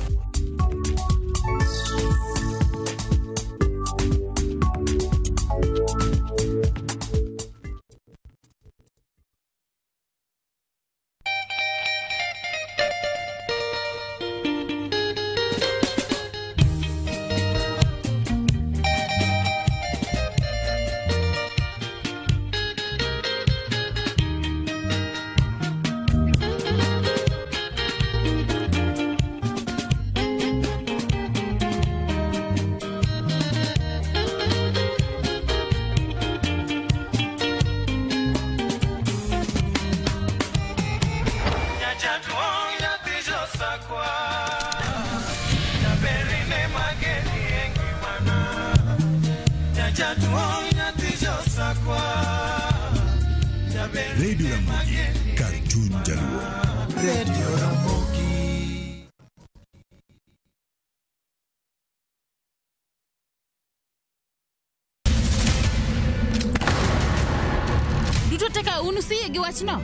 Radio Ramogi, kar chuny Jaluo. Radio Ramogi. Duto te ka un usiyie gi wachno,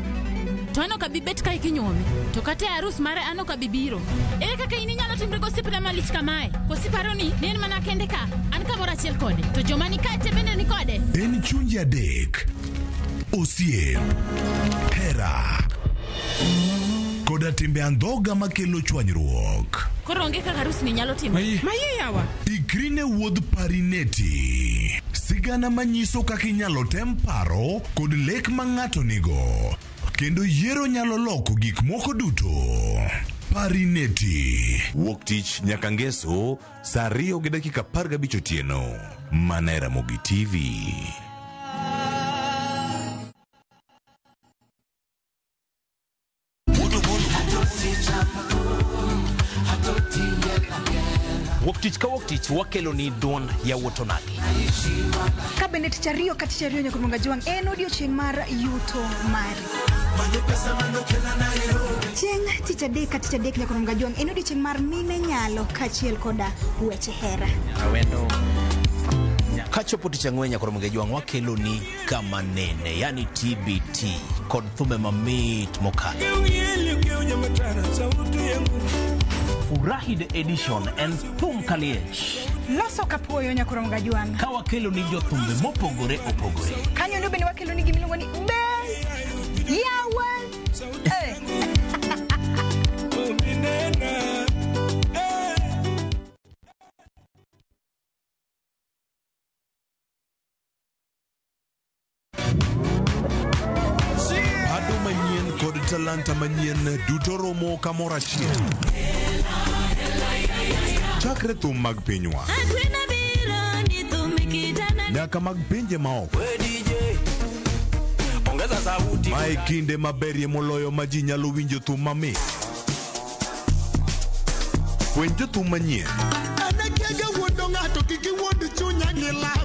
to an ok abi bet kae kinyuomi, to kata e arus mare an ok abi biro. Ere kaka in inyalo timri gosiepna malich kamae? Koso iparo ni ne en mana kende ka, an kamoro achiel kode, to joma ni kae te bende ni kode? En chunje adek, osiep, hera, koda timbe andhoga makelo chwanyruok. Koro onge kaka arus ni nyalo timore. Maye yawa. Ikri ne wuodh Parineti. Sigana manyiso kaka inyalo tem paro kod lek ma ng'ato nigo. Kendo yiero nyalo loko gik moko duto. Parineti. Wuok tich nyaka ngeso saa 2:15 otieno. Mana e Ramogi TV. Wuok tich ka wuok tich wakelo ni duond yawuot onagi. Ka bende tich ariyo ka tich ariyo nyaka Mwanga Jwang' en odiochieng' mar yuto mari. Chieng' tich adek ka tich adek nyaka Mwanga Jwang' en odiochieng' mar mine nyalo kaachiel koda weche hera. Awendo. Kachopo tich ang'wen nyaka Ramogi Jwang' wakelo ni kama nene, yani TBT kod thumbe mamit mokalo. Furahi the edition en thum kaliech. Loso kapuoyo nyaka Mwanga Jwang'. Ka wakelo ni jothumbe mopogore opogore. Kanyo ndo bende wakelo ni gimiluongo ni be yawa. Eh. Pado manyien kod talanta manyien duto romo kamoro achiel. Chakre thum mag pinywa nyaka mag pinje maoko. Mae kinde maberie moloyo ma ji nyalo winjo thum mamit. Fweny jothum manyien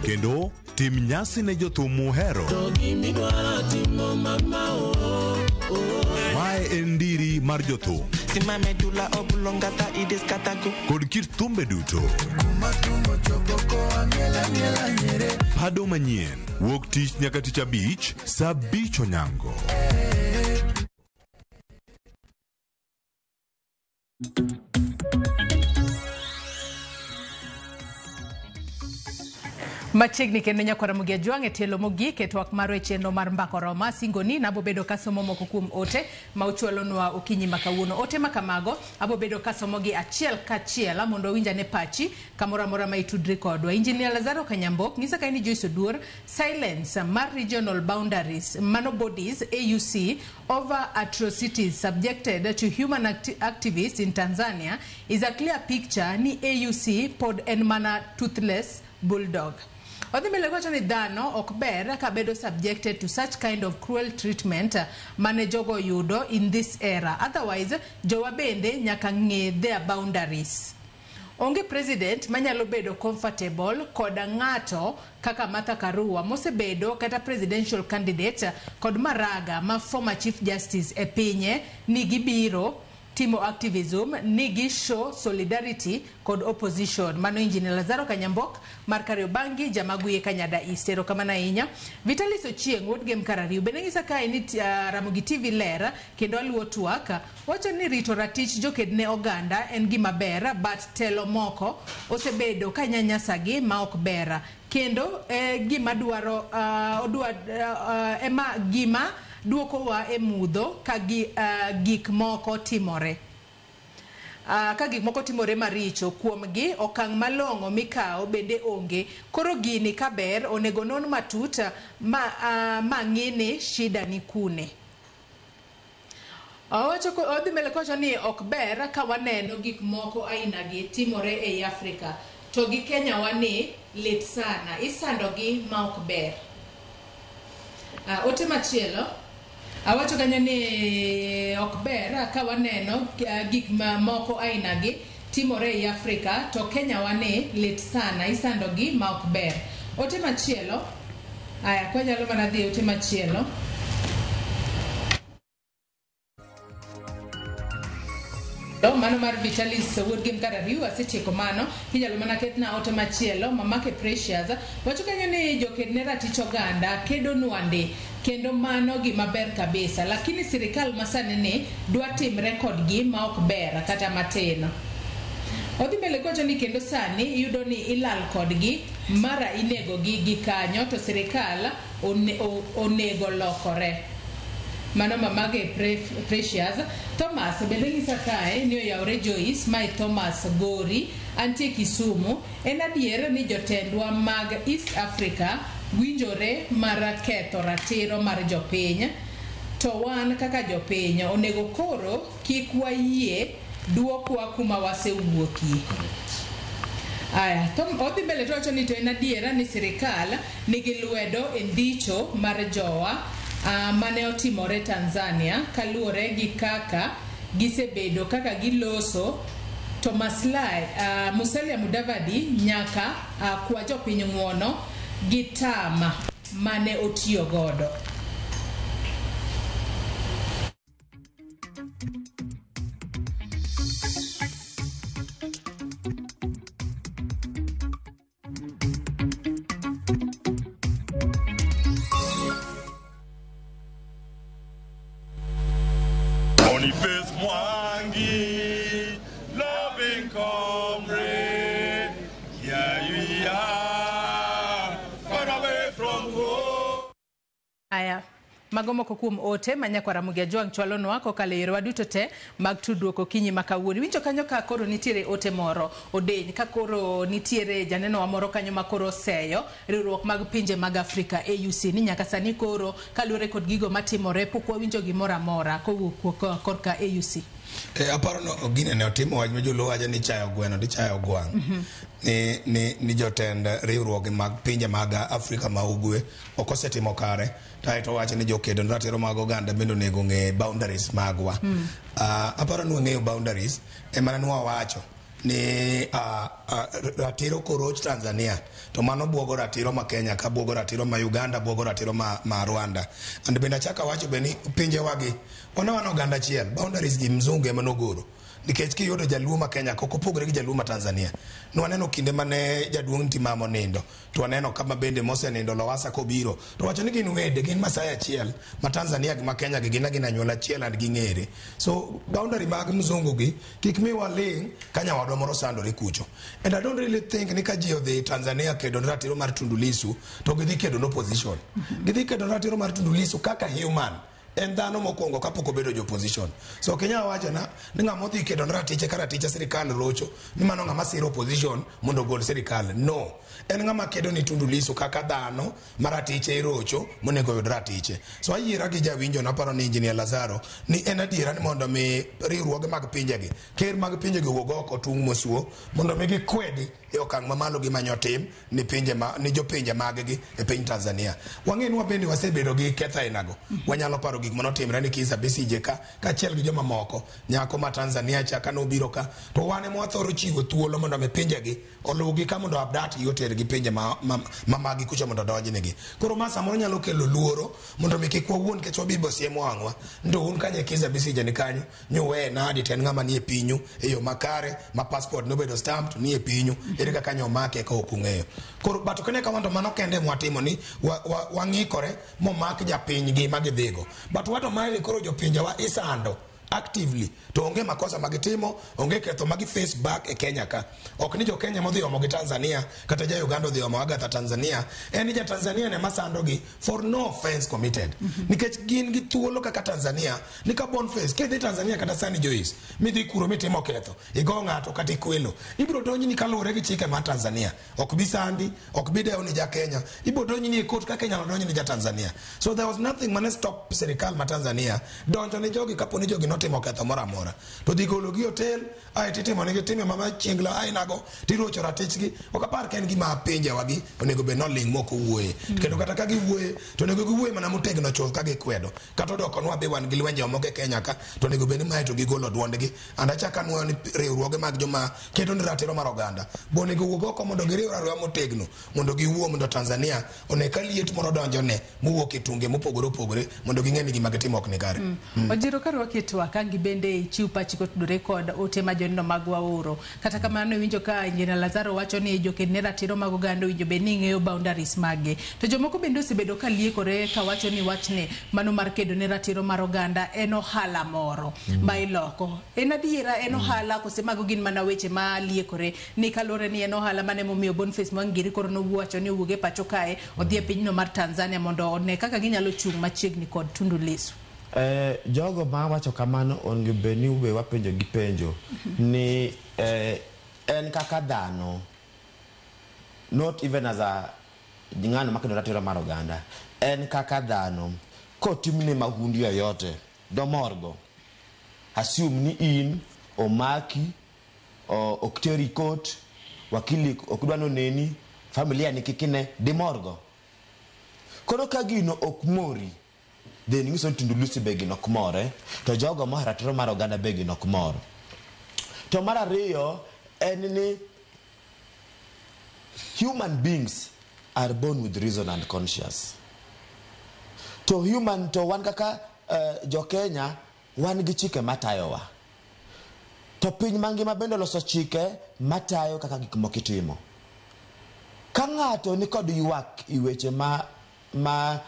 kendo tim nyasi ne jothum muhero. Mae en ndiri mar jothum kod kit thumbe duto. Pado manyien wuok tich nyaka tich abich saa 5 onyango. Machiegni kendo nyaka Ramogi Ajwang' e tielo mogik e twak marwa e chenro mar Mbaka Oroma. Singoni nabobedo kasomo moko kuom ote ma uchwalonwa okinyi ma kawuono. Ote ma kamago abobedo kasomogi achiel kachiel mondo wawinj ane pachi kamoro amora ma itudri kodwa. Engineer Lazaro Kanyambok nyisa ka in Joyce Oduor, silence mar regional boundaries mano bodies AUC over atrocities subjected to human activists in Tanzania is a clear picture ni AUC pod en mana toothless bulldog. Odhi mbele kowacho ni dhano ok ber ka bedo subjected to such kind of cruel treatment mane jogo yudo in this era. Otherwise, jowa bende nyaka ng'e their boundaries. Onge president manyalo bedo comfortable kod ng'ato kaka Martha Karua mosebedo kata presidential candidate kod Maraga ma former chief justice e pinye ni gibiro timo activism ni gi show solidarity kod opposition. Mano Engineer Lazaro Kanyambok mar Kariobangi Jamaguye Kanyada East. Erokamano ahinya. Vitalis Ochieng' wuod Gem Karariu bende nyisa kae ni Ramogi TV ler kendo aluwo twak. Wacho ni rito ratich joked ne oganda en gima ber but telo moko osebedo ka nyanyasagi ma ok ber. Kendo gima dwaro ema gima duokowa e mudho ka gik moko timore. Ka gik moko timore maricho kuomgi, okang' malong'o mikawo bende onge. Koro gini kaber onego non matut ma ng'i ni shida ni kune. Odhi mbele kowacho ni ok ber ka waneno gik moko aina gi timore ei Afrika. To gi Kenya wani lit sana, isandogi ma ok ber. Ote machielo awacho kanyo ni ok ber ka waneno gik moko aina gi timore ei Afrika to Kenya wani lit sana, isandogi ma ok ber. Ote machielo, aya kwanyalo mana dhi ote machielo. Mano mar Vitalis wuod Gem Karariu asetieko mano. Inyalo mana ketna ote machielo mamake Precious wacho kanyo ni joked ne ratich oganda kedo nwande kendo mano gima ber kabisa, lakini sirikal masani ni dwa timre kodgi ma ok ber kata matin. Odhi mbele kowacho ni kendo sani iyudo ni ilal kodgi mara inegogi gi kanyo to sirikal onego lokore. Mano mamage Precious. Thomas bende nyisa kae ni oyawre Joyce mae Thomas Gori antie Kisumu. En adier ni jotendwa mag East Africa winjore mar ketho ratiro mar jopiny, to wan kaka jopiny onego koro kik wayie Duokwa kuma wasewuokie. Aya, to odhi mbele to wacho ni to en adiera ni sirikal nigi lwedo e ndicho mar jowa mane otimore Tanzania kaluwore gi kaka gisebedo kaka giloso to maslahi Musalia Mudavadi nyaka kwa jopiny ng'uono gi tama mane otiyo godo. Boniface Mwangi, loving comrade, yeah, you are far away from home. Aya, mago moko kuom ote ma nyakwar Ramogi Ajwang' chwalonwa kokalo e yorewa duto te mag tudruok okinyi ma kawuono. Iwinjo kanyo ka koro nitiere ote moro odeny, ka koro nitiere janenowa moro kanyo ma koro oseyo riwruok mag pinje mag Afrika AUC ni nyaka sani koro kaluwore kod gigo matimore pok wawinjo gimoro amora kowuok korka AUC. Aparo no gine ne otimo wach ma joluo wacho ni chayo gweno di chayo gwang'. Ni jotend riwruoge mag pinje mag Afrika ma ugwe ok osetimo kare, to wacho ni jokedo ratiro mag oganda bende onego ng'e boundaries magwa. Aparo ni wang'eyo boundaries ema ne wawacho ni ratiro koroch Tanzania to mano buogo ratiro ma Kenya ka buogo ratiro ma Uganda buogo ratiro ma Rwanda. And bende achaka wacho be ni pinje wagi wan oganda achiel, boundaries gi mzungu ema nogoro. Nikech kiyudo jaluo ma Kenya kok opogore gi jaluo ma Tanzania. Nwaneno kinde mane jaduong' Ntimamo nindo, to waneno kama bende mosenindo Lowassa kobiro. To wacho ni gin wede, gin Masai achiel, ma Tanzania gi ma Kenya gi gin agina anyuola achiel and ging'ere. So boundary mag mzungu gi kik miwa ling' ka nyawadwa moro sandore kucho. And I don't really think ni ka ji odhi Tanzania kedo ne ratiro mar Tundu Lissu to gidhi kedo ne opposition. Gidhi kedo ne ratiro mar Tundu Lissu kaka human. En dhano mokwongo kapok obedo jo opposition. So Kenya wacho na ni ng'ama odhi kedo ne ratiche ka ratiche sirikal rocho ni mano ng'ama siro opposition mondo ogol sirikal. No. En ng'ama kedo ni Tundu Lissu kaka dhano ma ratiche irocho monego oyud ratiche. So ayiera gi jawinjo naparo ni Engineer Lazaro ni en adiera ni mondo mi riwruoge mag pinjegi, ker mag pinjegi owuog oko tung' mosuo mondo mi gikwedi e okang' mamalo gimanyo tim ni pinje ma ni jopinje mag-gi e piny Tanzania. Wang'e ni wabende wasebedo gi ketho ainago. Wanyalo paro gik manotimre ni Kizza Besigye ka kaachiel gi joma moko nyako ma Tanzania cha kanobiro ka to wan ema wathoro chiwo thuolo mondo mi pinjegi oluwgi ka mondo abdat gi otergi pinje ma magi kucha mondo odonjnegi. Koro ma samoro nyalo kelo luoro mondo mi kik wawuond nikech wabibo siem wang'wa ndo un kanye Kizza Besigye ni kanyo nyuwe nadi to en ng'ama nie pinyu e yo makare ma passport nobedo stamped nie pinyu ere kaka nyomake ka ok ung'eyo. Koro but kane kamano to mano kende mwatimo ni wang'ikore momak japinygi ma gidhigo. But wato mari koro jopinjewa isando actively to onge makosa magitimo, onge ketho magi face back e Kenya ka. Ok ni jo Kenya modhi omo gi Tanzania kata ja Uganda odhi omo Agatha Tanzania, en ni ja Tanzania ne masando gi for no offense committed. Nikech gin gi thuolo kaka Tanzania ni ka Boniface kidhi Tanzania kata sani Joyce midhi kuro mitimo ketho igo ng'ato kata ikwelo ibiro donjni kaluwore gi chike mar Tanzania. Ok bi sandi, ok bi dewo ni ja Kenya, ibiro donjni e court kaka inyalo donjni ja Tanzania. So there was nothing mane stop sirikal ma Tanzania donjo ne jogi kapo ni jogi notimo ketho moro amora. To dhi golo gi hotel ae titimo negi time mama chiengla ainago tirocho ratichgi. Ok apar ka en gima pinjewagi onego bed noling' mok owuoye. Kendo kata ka giwuoye to onego giwuoye mana motegno chuth ka gikwedo. Kata odokonwa be wan gi lwenje moko e Kenya ka to onego bed ni mae to gigolo duondgi. And achako anuoyo ni riwruoge mag joma kedo ne ratiro mar oganda bo onego wuog oko mondo giriwre ariwa motegno mondo giwuo mondo Tanzania one ka liet moro donjone mowuok e tunge mopogore opogore mondo ging'e ni gima gitimo ok ni kare. Ojiro ka rwaki twak ang' bende ichiw pachi kotudore kod ote ma joneno magwa oro. Kata kamano iwinjo ka Engineer Lazaro wacho ni joked ne ratiro mag oganda owinjo bed ni ng'eyo boundaries maggi. To jomoko bende osebedo ka liekore ka wacho ni wachni mano mar kedo ne ratiro mar oganda en ohala moro ma iloko. En adiera en ohala kose mago gin mana weche ma liekore ni kaluwore ni en ohala mane momiyo Boniface Mwangi koro nowuocho ni owuok e pacho kae odhi e pinyno mar Tanzania mondo one kaka ginyalo chung' machiegni kod Tundu Lissu. Jogo ma wacho kamano onego bed ni ube wapenjo gi penjo ni en kaka dhano, not even as a ng'ano makedo ratiro mar oganda, en kaka dhano kotimne mahundu yoyote domorgo. Assume ni in Omaki, ok teri court, wakili ok dwa noneni, familia ni kik ine, dimorgo. Koro ka gino ok mori, then nyiso ni Tundu Lissu be gino ok more, to jogo mohero ratiro mar oganda be gino ok mor. To mar ariyo en ni human beings are born with reason and conscience. To human to wan kaka jo Kenya wan gi chike matayowa. To piny mangima bende oloso chike matayo kaka gik moko itimo. Ka ng'ato nikod ywak i weche ma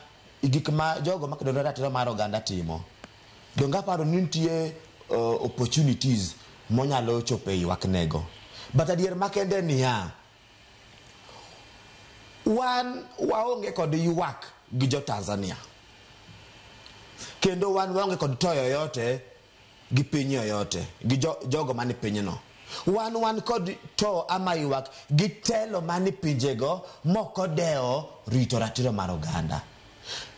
gik ma jogo makedo ne ratiro mar oganda timo, donge aparo ni nitie opportunities monyalo chopo e ywak nego. But adier makende niya, wan waonge kod ywak gi jo Tanzania. Kendo wan waonge kod to yoyote gi piny yoyote, gi jogo mani pinyno. Wan kod to ama ywak gi telo mani pinjego mokodewo rito ratiro mar oganda.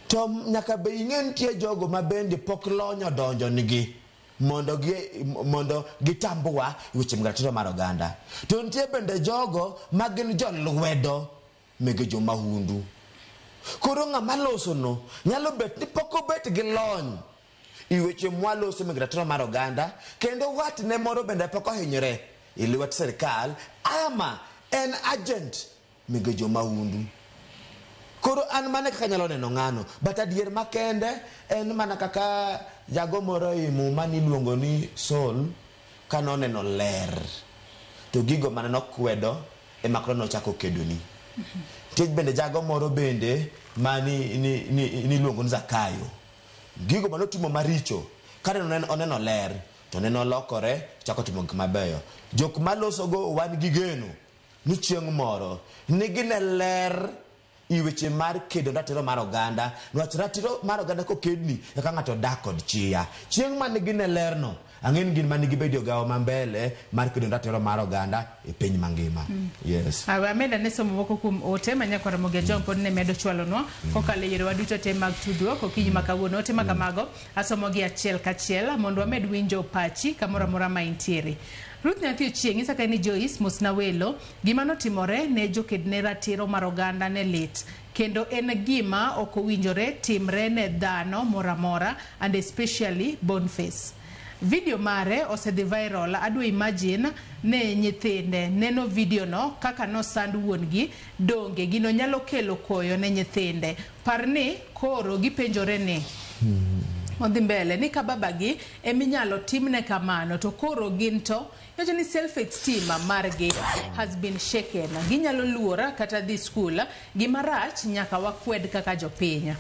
To nyaka be ing'e nitie jogo ma bende pok lony odonjo nigi mondo gitambwa weche mag ratiro mar oganda. To nitie bende jogo ma gin jolwedo mege jomahundu. Koro ng'ama losono nyalo bet ni pok obet gi lony i weche mwaloso mag ratiro mar oganda, kendo watne moro bende pok ohinyore e lwet sirikal ama en agent mege jomahundu. Koro an mane kaka anyalo neno ng'ano, but adier makende en mana kaka jago moro e muma niluongo ni Saul kanoneno ler to gigo mane nokwedo ema koro nochako kedoni. Nitie bende jago moro bende ma niluongo ni Zakayo. Gigo manotimo maricho kane oneno ler to neno olokore chako timo gik mabeyo. Jok malosogo wan gi geno ni chieng' moro ni gine ler i weche mar kedo ratiro mar oganda, niwach ratiro mar oganda kokedni eka ng'ato dak kod chia. Chieng' mane gine lerno, ang'e ni gin mane gibedo e gawo ma mbele mar kedo ratiro mar oganda e piny mangima. Yes. Awe ameda ne somo moko kuom ote ma nyakwar Ramogi Ajwang' pod ne medo chwalonwa kokalo e yorewa duto te mag tudruok okinyi ma kawuono. Ote ma kamago asomogi achiel kachiel mondo wamed winjo pachi kamoro amora ma intiere. Ruth Nyathi Ochieng' nyisa ka ni Joyce mosna welo, gima notimore ne joked ne ratiro mar oganda ne lit kendo en gima ok owinjore timre ne dhano moro amora and especially Boniface. Video mare osedhi viral, adwa imagine ne nyithinde neno video no kaka nosand wuon-gi, donge gino nyalo kelo koyo ne nyithinde. Par ni koro gipenjore ni odhi mbele ni ka babagi eminyalo timne kamano to koro gin to iwacho ni self esteem margi has been shaken, ginyalo luor kata dhi skul. Gima rach nyaka wakwed kaka jopiny.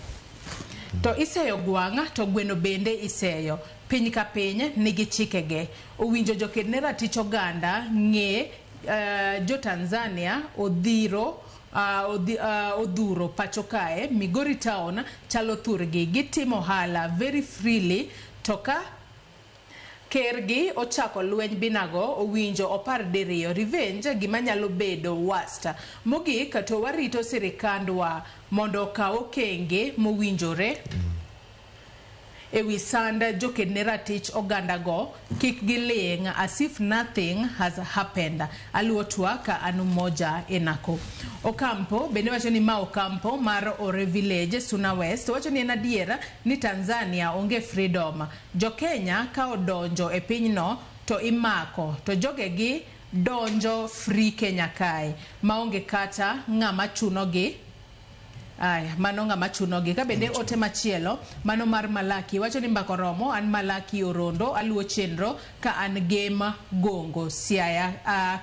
To iseyo gwang' to gweno bende iseyo. Piny ka piny nigi chikege. Owinjo joked ne ratich oganda ng'e jo Tanzania odhiro odhuro pacho kae. Migori town chalo thurgi, gitimo ohala very freely to ka kergi ochako lweny binago owinjo opar diriyo. Revenge gima nyalo bedo worst. Mogik to warito sirikandwa mondo okaw okenge mowinjore ewi sand joked ne ratich oganda go, kik giling' as if nothing has happened. Aluwo twak an Umoja Enako. Okampo bende wacho ni ma Okampo mar Ore Village, Suna West, wacho ni en adier ni Tanzania onge freedom. Jo Kenya ka odonjo e pinyno to imako, to jogegi donjo free Kenya kae maonge kata ng'ama chunogi. Aya, mano ng'ama chunogi. Ka bende ote machielo, mano mar Malaki, wacho ni mbako romo, an Malaki Orondo, aluwo chenro ka an Gem Gongo, Siaya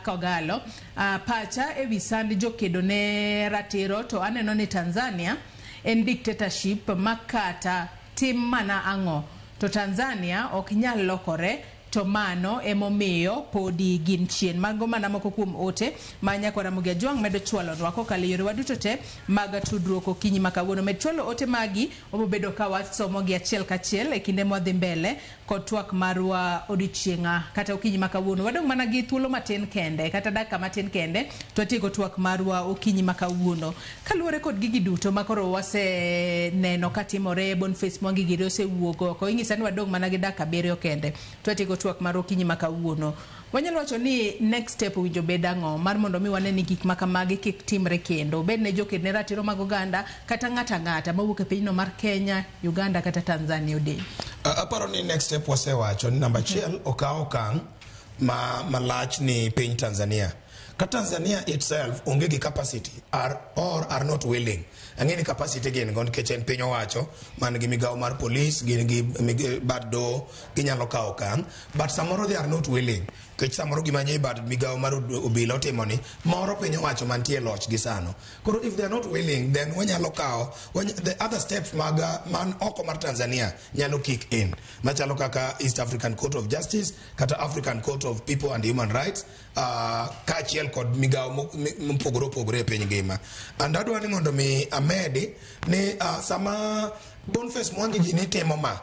Kogalo. Pacha ewi sand jokedo ne ratiro to aneno ni Tanzania en dictatorship ma kata tim mana ang'o to Tanzania ok nyal lokore, to mano emomiyo podi gin chien. Mago mana moko kuom ote ma nyakwar Ramogi Ajwang' medo chwalonwa kokalo e yorewa duto te mag tudruok okinyi ma kawuono. Med chwalo ote magi, wabobedo ka wasomogi achiel kachiel e kinde mwadhi mbele kod twak marwa odiochieng'a kata okinyi ma kawuono. Wadong' mana gi thuolo matin kende kata dakika matin kende to watieko twak marwa okinyi ma kawuono. Kaluwore kod gigi duto ma koro waseneno katimore, Boniface Mwangi giri osewuok oko, inyisa ni wadong' mana gi dakika 7 kende to watieko twak marwa okinyi ma kawuono. Wanyalo wacho ni next step owinjo bed ang'o mar mondo mi wane ni gik ma kamagi kik timre kendo, obed ne joked ne ratiro mag oganda kata ng'ato ang'ata mawuok e pinyno mar Kenya, Uganda kata Tanzania odeny. Aparo ni next step wasewacho ni namba achiel okaw okang' ma malach ni piny Tanzania. Ka Tanzania itself onge gi capacity are, or are not willing. Ang'e ni capacity gin go nikech en piny owacho man gi migawo mar police, gin gi bad doho, ginyalo kawo okang', but samoro they are not willing. Nikech samoro gima nye bad migawo mar obila otimo ni moro piny owacho mantie e loch gi sano. Koro if they are not willing, then wanyalo kawo the other steps mag man oko mar Tanzania nyalo kick in. Machalo kaka East African Court of Justice kata African Court of People and Human Rights, kaachiel kod migawo mopogore opogore e piny ngima. And adwa ni mondo mi amedi ni sama Boniface Mwangi ji ni timo ma,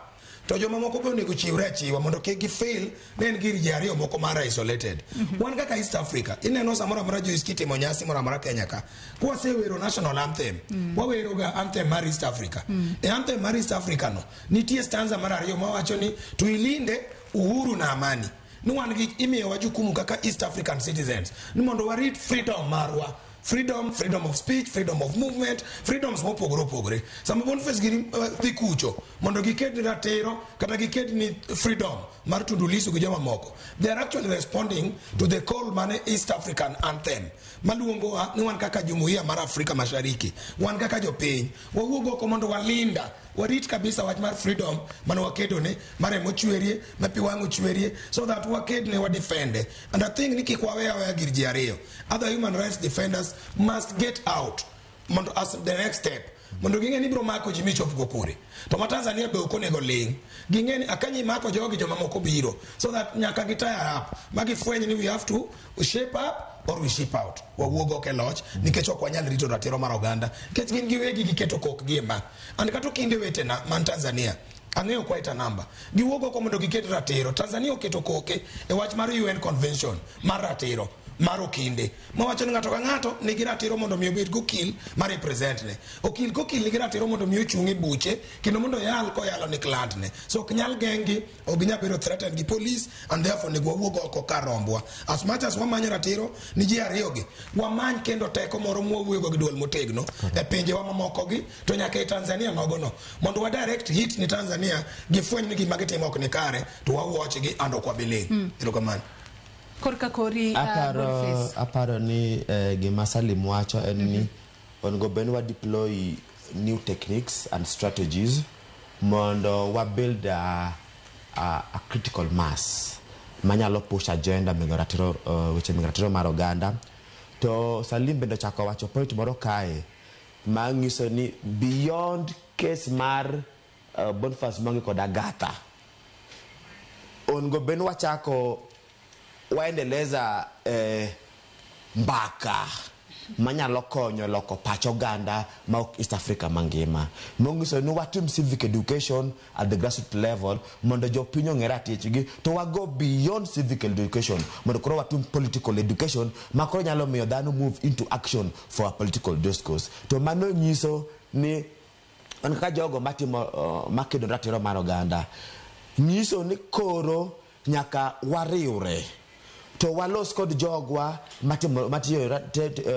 to jomamoko be onego chiwre achiwa mondo kik gifeel ni en gir ji ariyo moko mar isolated. Wan kaka East Africa, ineno samoro amora Joyce kitimo nyasi moro amora Kenya ka, kwasewero national anthem, wawero ga anthem mar East Africa. E anthem mar East Africa no, nitie stanza mar ariyo mawacho ni tuilinde uhuru na amani. Ni wan gi imiyowa jukumu kaka East African citizens ni mondo warit freedom marwa. Freedom, freedom of speech, freedom of movement, freedoms mopogore opogore. Sama Boniface gini dhi kucho mondo giked ni ratiro kata giked ni freedom mar Tundu Lissu gi jomamoko, they are actually responding to the call mane East African anthem maluongowa ni wan kaka jumuiya mar Afrika Mashariki, wan kaka jopiny wawuog oko mondo walinda warit kabisa wach mar freedom mane wakedone, mar remo chwerie, ma pi wang' ochwerie, so that wakedne wadefende. And I think ni kik wawe aweya gir ji ariyo. Other human rights defenders must get out mondo as the next step mondo ging'e ni ibiro mako ji michop go kure. To ma Tanzania be ok onego ling'. Ging'e ni akanyi mako jogi jomamoko biro, so that nyaka gi tire up ma gifweny ni we have to shape up or we ship out. Wawuog oko e loch nikech ok wanyal rito ratiro mar oganda nikech gin giwegi giketo kokgi e ma. And kata okinde wetena man Tanzania, ang'eyo quite a number, giwuog oko mondo giket ratiro. Tanzania oketo koke e wach mar UN Convention mar ratiro mar okinde mawacho ni ng'ato ka ng'ato nigi ratiro mondo mi obed gokil ma represent ne. Okil kokil nigi ratiro mondo mi ochung' e buche kendo mondo oyal koyalo ni client ne. So ok nyal geng'gi, ok ginyal bedo threatened gi police, and therefore onego wawuog oko kar rombwa. As much as wamanyo ratiro ni ji ariyo gi, wamany kendo teko moro mwawuoyogo gi duol motegno e pinjewa mamoko gi, to nyaka e Tanzania nogo no, mondo wa direct hit ni Tanzania gifweny ni gima gitimo ok ni kare, to wawatch gi and ok wabi ling'. Erokamano. Korka kori, Boniface. Aparo ni gima Salim wacho en ni onego bed ni wa deploy new techniques and strategies mondo wa build a critical mass manyalo push agenda meg ratiro, weche meg ratiro mar oganda. To Salim bende ochako wacho point moro kae manyiso ni beyond case mar Boniface Mwangi kod Agatha, onego bed ni wachako waendeleza mbaka manyalo konyo loko pach oganda ma ok East Africa mangima. Monyiso ni watim civic education at the grassroots level mondo jopiny ong'e ratichgi, to wago beyond civic education mondo koro watim political education ma koro nyalo miyo dhano move into action for a political discourse. To mano nyiso ni wan kaka jogo matimo makedo ratiro mar oganda, nyiso ni koro nyaka wariwre to walos kod jogwa matimo matiyo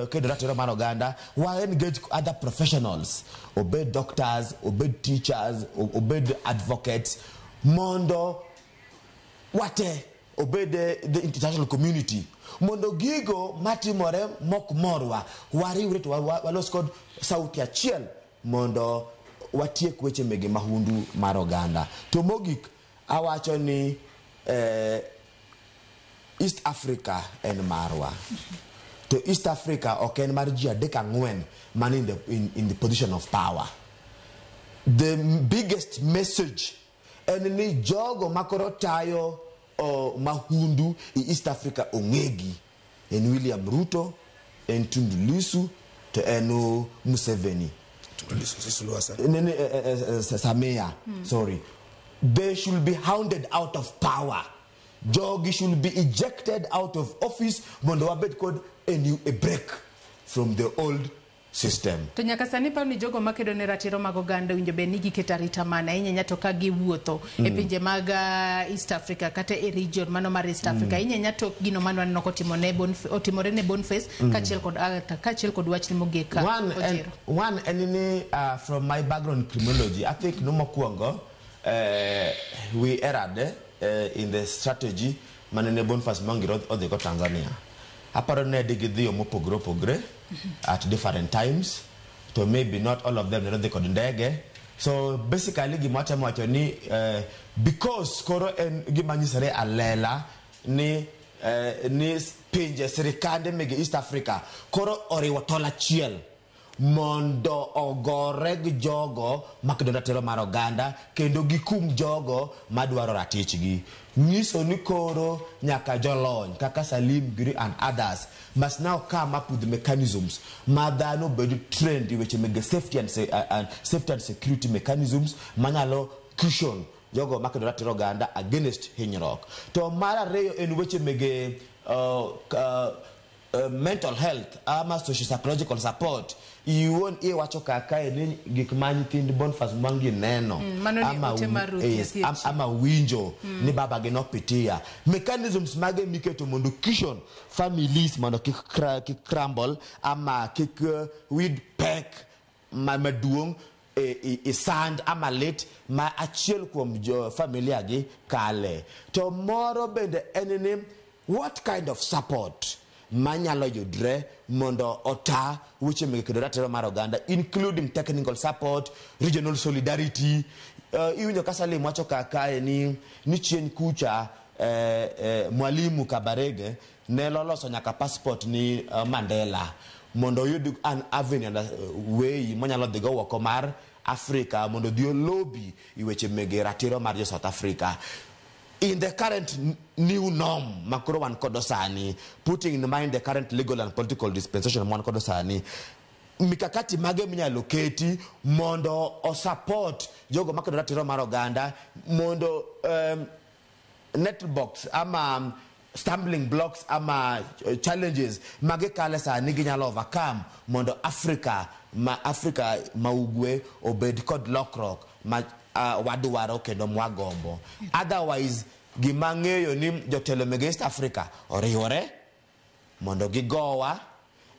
kedo ratiro mar oganda, wa engage other professionals, obed doctors, obed teachers, obed advocates, mondo wate obed the international community, mondo gigo matimore mok morwa wariwre to walos kod sauti achiel mondo watiek weche mege mahundu mar oganda. To mogik awacho ni East Africa en marwa. To East Africa ok en mar ji adek ang'wen man in the position of power. The biggest message en ni jogo makoro tayo mahundu i East Africa ong'egi. En William Ruto, en Tundu Lissu, to en Museveni. Tundu Lissu, si Suluhu Hassan. Nene, Samia, sorry. They should be hounded out of power. Jogi should be ejected out of office mondo wabed kod a break from the old system. To nyaka sani paro ni jogo makedo ne ratiro mag oganda owinjo bed ni giketo arita mane ahinya to ka giwuotho e pinje mag East Africa kata e region mano mar East Africa, ahinya tok gino mane waneno kotimo ne otimore ne Boniface kaachiel kod Agatha kaachiel kod wachni mogik ka One, and, Ojero. one en ni from my background in criminology, I think no mokwongo we erred in the strategy manene Boniface Mwangi odhi go Tanzania. Aparo ne gidhiyo mopogore opogore at different times, to maybe not all of them ne dhi kod ndege. So basically gima watemo wacho ni because koro en gima nyisore alela ni pinje sirikande mege East Africa koro oriwo tol achiel mondo ogore gi jogo makedo ratiro mar oganda kendo gikum jogo madwaro ratichgi. Nyiso ni koro nyaka jolony kaka Salim Giri and others must now come up with mechanisms ma dhano bed trained e weche mege safety and security mechanisms manyalo cushion jogo makedo ratiro oganda against hinyruok. To mar ariyo en weche mege mental health ama socio psychological support. Iwuon iwacho kaka ni gik ma nyithind Boniface Mwangi neno Mano ni ama ote mar Ruth yes, Nyathi ama winjo ni babagi nopitia mechanisms mage miketo mondo cushion families mondo kik kik crumble ama kik yud pek maduong' e sand ama lit ma achiel kuom jo familia gi kale. To moro bende en ni what kind of support manyalo yudre mondo ota weche mag kedo ratiro mar oganda, including technical support, regional solidarity. Iwinjo ka Salim wacho kakae ni chien kucha Mwalimu Kabarege ne loloso nyaka passport ni Mandela mondo oyud an avenue and way monyalo dhigo oko mar Africa mondo odhi olobi i weche mege ratiro mar jo South Africa. In the current new norm makoro wan kodo sani, putting in mind the current legal and political dispensation wan kodo sani, mikakati mage minyalo keti mondo o support jogo makedo ratiro mar oganda mondo netbox ama stumbling blocks ama challenges mage kale sani ginyalo overcome mondo Africa ma ugwe obed kod lokruok ma wadwaro kendo mwagombo. Otherwise gima ng'eyo ni jotelo mege East Africa oriwore mondo gigowa,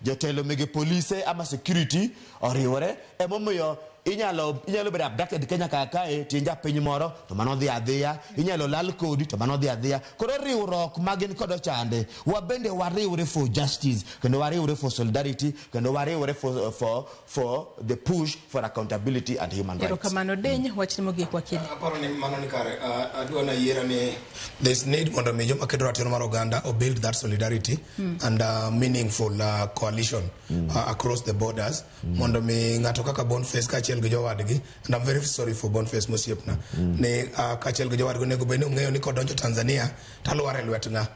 jotelo mege polise ama security oriwore. Emomiyo inyalo bedo abducted Kenya kaka kae to in japiny moro to mano dhi adhiya, inyalo lal kodi to mano dhi adhiya. Koro riwruok ma gin kodo chande wabende wariwre for justice kendo wariwre for solidarity kendo wariwre for the push for accountability and human rights. Erokamano Deny, wachni mogik wakili. Aparo ni mano ni kare. Adwa na yiera ni there's need mondo mi joma kedo ratiro mar oganda o build that solidarity and meaningful coalition across the borders mondo mi ng'ato kaka Boniface kaachiel gi jowadgi, and I'm very sorry for Boniface mosiepna, ni kaachiel gi jowadgi onego bed ni ong'eyo ni kodonjo Tanzania talwar e lwet ng'a.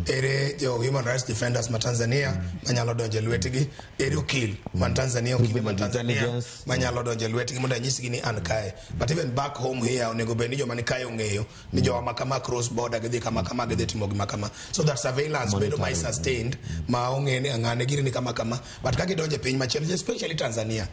Ere jo human rights defenders ma Tanzania manyalo donjo e lwetgi? Ere okil man Tanzania, okil man Tanzania Intelligence. manyalo donjo e lwetgi mondo anyisgi ni an kae? But even back home here onego bed ni joma ni kae ong'eyo ni jowa ma kama cross border gidhi kama kama, gidhi timo gima kama, so that surveillance bedo ma sustained ma ong'e ni ng'ane giri ni kama kama. But ka gidonjo e piny machielo, especially Tanzania,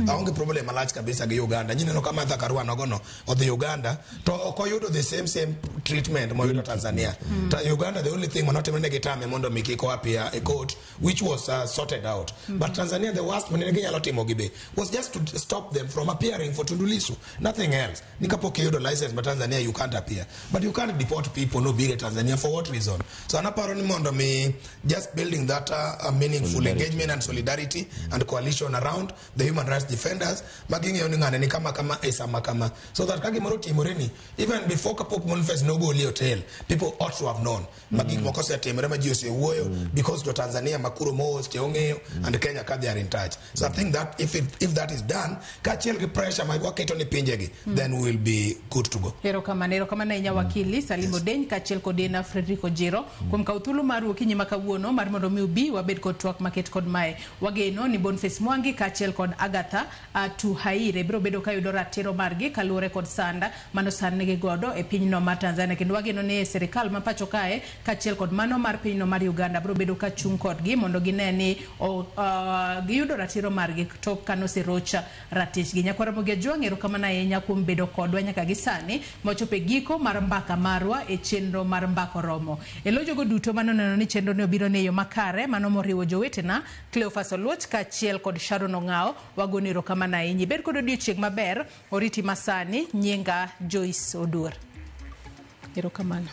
aonge problem malach kabisa gi Uganda. Nyineno ka Martha Karua nogono odhi Uganda to ok oyudo the same treatment moyudo Tanzania. Ta Uganda, the only thing manotimre ne gitame mondo mi kik oappear e court, which was sorted out. But Tanzania, the worst manene ginyalo timo gi be was just to stop them from appearing for Tundu Lissu, nothing else. Ni kapok iyudo license ma Tanzania, you can't appear, but you can't deport people nobiro e Tanzania for what reason? So an aparo ni mondo mi just building that meaningful engagement and solidarity and coalition around the human rights defenders ma ging'eyo ni ng'ane ni kama kama e sama kama, so that ka gimoro otimore ni even before kapok Boniface nogik. ogoli e hotel, people ought to have known ma gik moko osetimore ma ji osewuoyo, because jo Tanzania ma kuro mohost ong'eyo and Kenya ka they are in touch. So I think that if that is done, kaachiel gi pressure ma waketo ni pinjegi, then we will be good to go. Erokamano, erokamano ahinya wakili Salim Odeny kaachiel kod Ena Frederick Ojiro kuom kawo thuolo maru okinyi ma kawuono mar mondo mi ubi wabed kod twak maket kod mae. Wageno ni Boniface Mwangi kaachiel kod Agatha Atuhaire biro bedo ka yudo ratiro margi kaluwore kod sanda mano sandnegi godo e pinyno mar Tanzania, kendo wageno ni sirikal ma pacho kae kaachiel kod mano mar pinyno mar Uganda biro bedo ka chung' kodgi mondo gine ni giyudo ratiro margi tok kanoseroch ratichgi. Nyakwar Ramogi Ajwang', erokamano ahinya kuom bedo kodwa nyaka gi sani mochopo e giko mar mbaka marwa e chenro mar Mbaka Oromo. E lo jogo duto manoneno ni chenro ni obiro ne yo makare, mano moriwo jowetena Cleophas Oluoch kaachiel kod Sharon Ong'ao, wagoni erokamano ahinya. Ibed kod odiochieng' maber, oriti masani, nyinga Joyce Oduor. Erokamano.